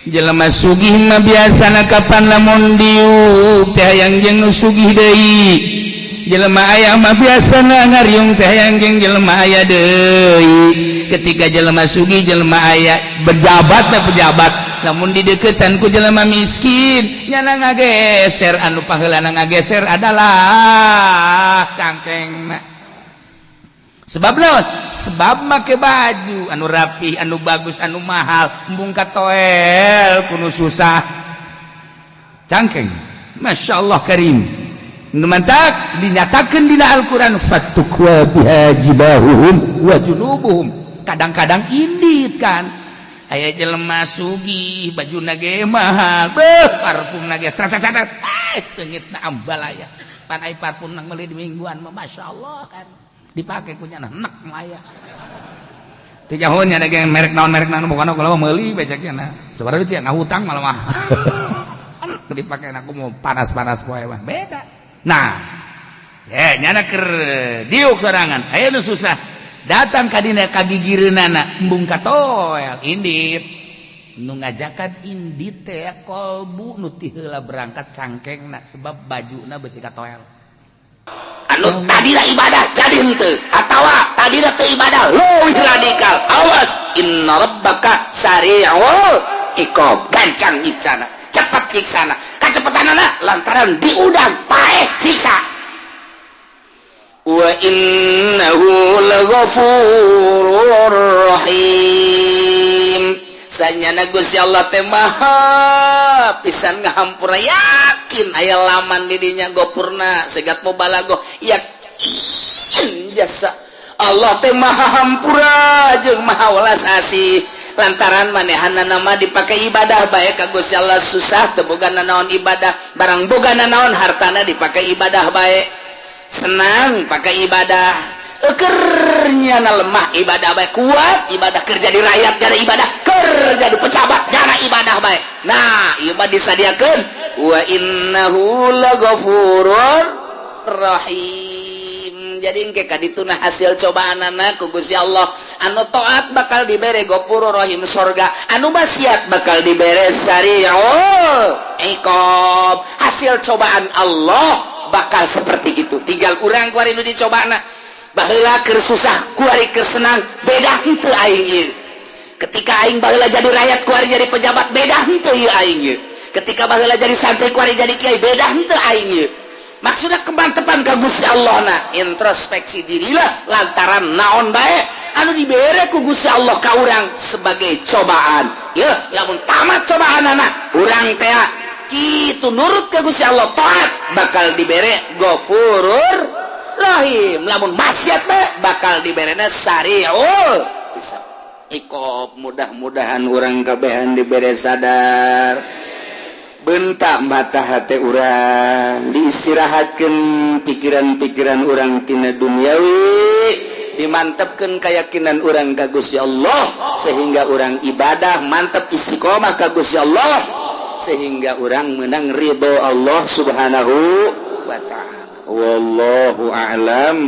Jelema sugih mah biasana kapan lamun diuk teh hayang jeung nu sugih deui. Jelema aya mah biasana ngariung teh hayang jeung jelema aya deui. Ketika jelema sugih, jelema aya, berjabat mah pejabat, namun dideketan ku jelema miskin, nyana ngageser. Anu paheulana ngageser adalah cangkeng. Sebab naon? Sebab make baju anu rapi, anu bagus, anu mahal, embung katoel ku nu susah. Cangkeng. Masya Allah karim. Nu mantak dinyatakan dina Al-Quran fatukwa biha jibahuhum wa junubuhum. Kadang-kadang indit kan, aya jelema sugih, baju nage mahal, beuh, parfum nage srat srat srat, eh, seungitna ambalaya. Pan ai parfum nang meuli di mingguan mah, Masya Allah, kan dipakai kunya nek aya teu jauhnya ada merek naon, merek naon, bukan kalau meuli beceknya. Nah, sebenarnya itu ngahutang malah mah dipakai. Aku mau panas-panas poe mah beda. Nah ya, nyana keur diuk sorangan, aya nu susah datang ka dina kagigireunana, embung katoel indit. Nu ngajakan indit teh kolbu nu ti heula berangkat cangkengna, sebab bajuna besi katoel. Anu tadina ibadah jadi henteu atawa tadina teu ibadah leuwih radikal, awas, inna rabbaka sari'ul iqab, gancang nyiksana, cepat nyiksana. Kacepetanana lantaran diudang paeh siksa. Wa innahu laghafurur rahim. Sanyana Gusti Allah teh maha pisan ngahampura. Yakin aya laman di dinya gopurna segat mubalagoh, yakin jasa Allah teh maha hampura jeung maha welas asih, lantaran manehana nama dipakai ibadah bae ka Gusti Allah. Susah teu boga nanaon, ibadah. Barang boga nanaon, hartana dipakai ibadah bae. Senang pakai ibadah, kernya na lemah ibadah bae, kuat ibadah, kerja di rakyat gara ibadah, kerja di pejabat gara ibadah bae. Nah, ieu mah disadiakeun wa innahu laghafurur rahim. Jadi engke kadituna hasil cobaan anak ku Gusti Allah, anu taat bakal dibere Ghafurur Rahim, sorga, anu maksiat bakal dibere sari'ul iqab. Hasil cobaan Allah bakal seperti itu. Tinggal urang kuari nu dicobana. Baheula keur susah, kuari keur senang, beda henteu aing ieu? Ketika aing baheula jadi rakyat, kuari jadi pejabat, beda henteu ieu aing ieu? Ketika baheula jadi santri, kuari jadi kiai, beda henteu aing ieu? Maksudnya kemantepan ka Gusti Allah na introspeksi dirilah, lantaran naon bae anu dibere ku Gusti Allah ka urang sebagai cobaan ya. Lamun tamat cobaan anak urang teh kitu, nurut ke Gusti Allah, taat, bakal dibere Gofurur Rahim. Lamun maksiat bae, bakal diberena Sariul Hisab, iqob. Mudah-mudahan urang kabehan dibere sadar, bentak mata hati urang, diistirahatkan pikiran-pikiran urang tina duniawi, dimantapkan keyakinan urang ka Gusti Allah, sehingga urang ibadah mantap, istiqomah ka Gusti Allah, sehingga urang menang ridho Allah Subhanahu wa Ta'ala. Wallahu a'lam.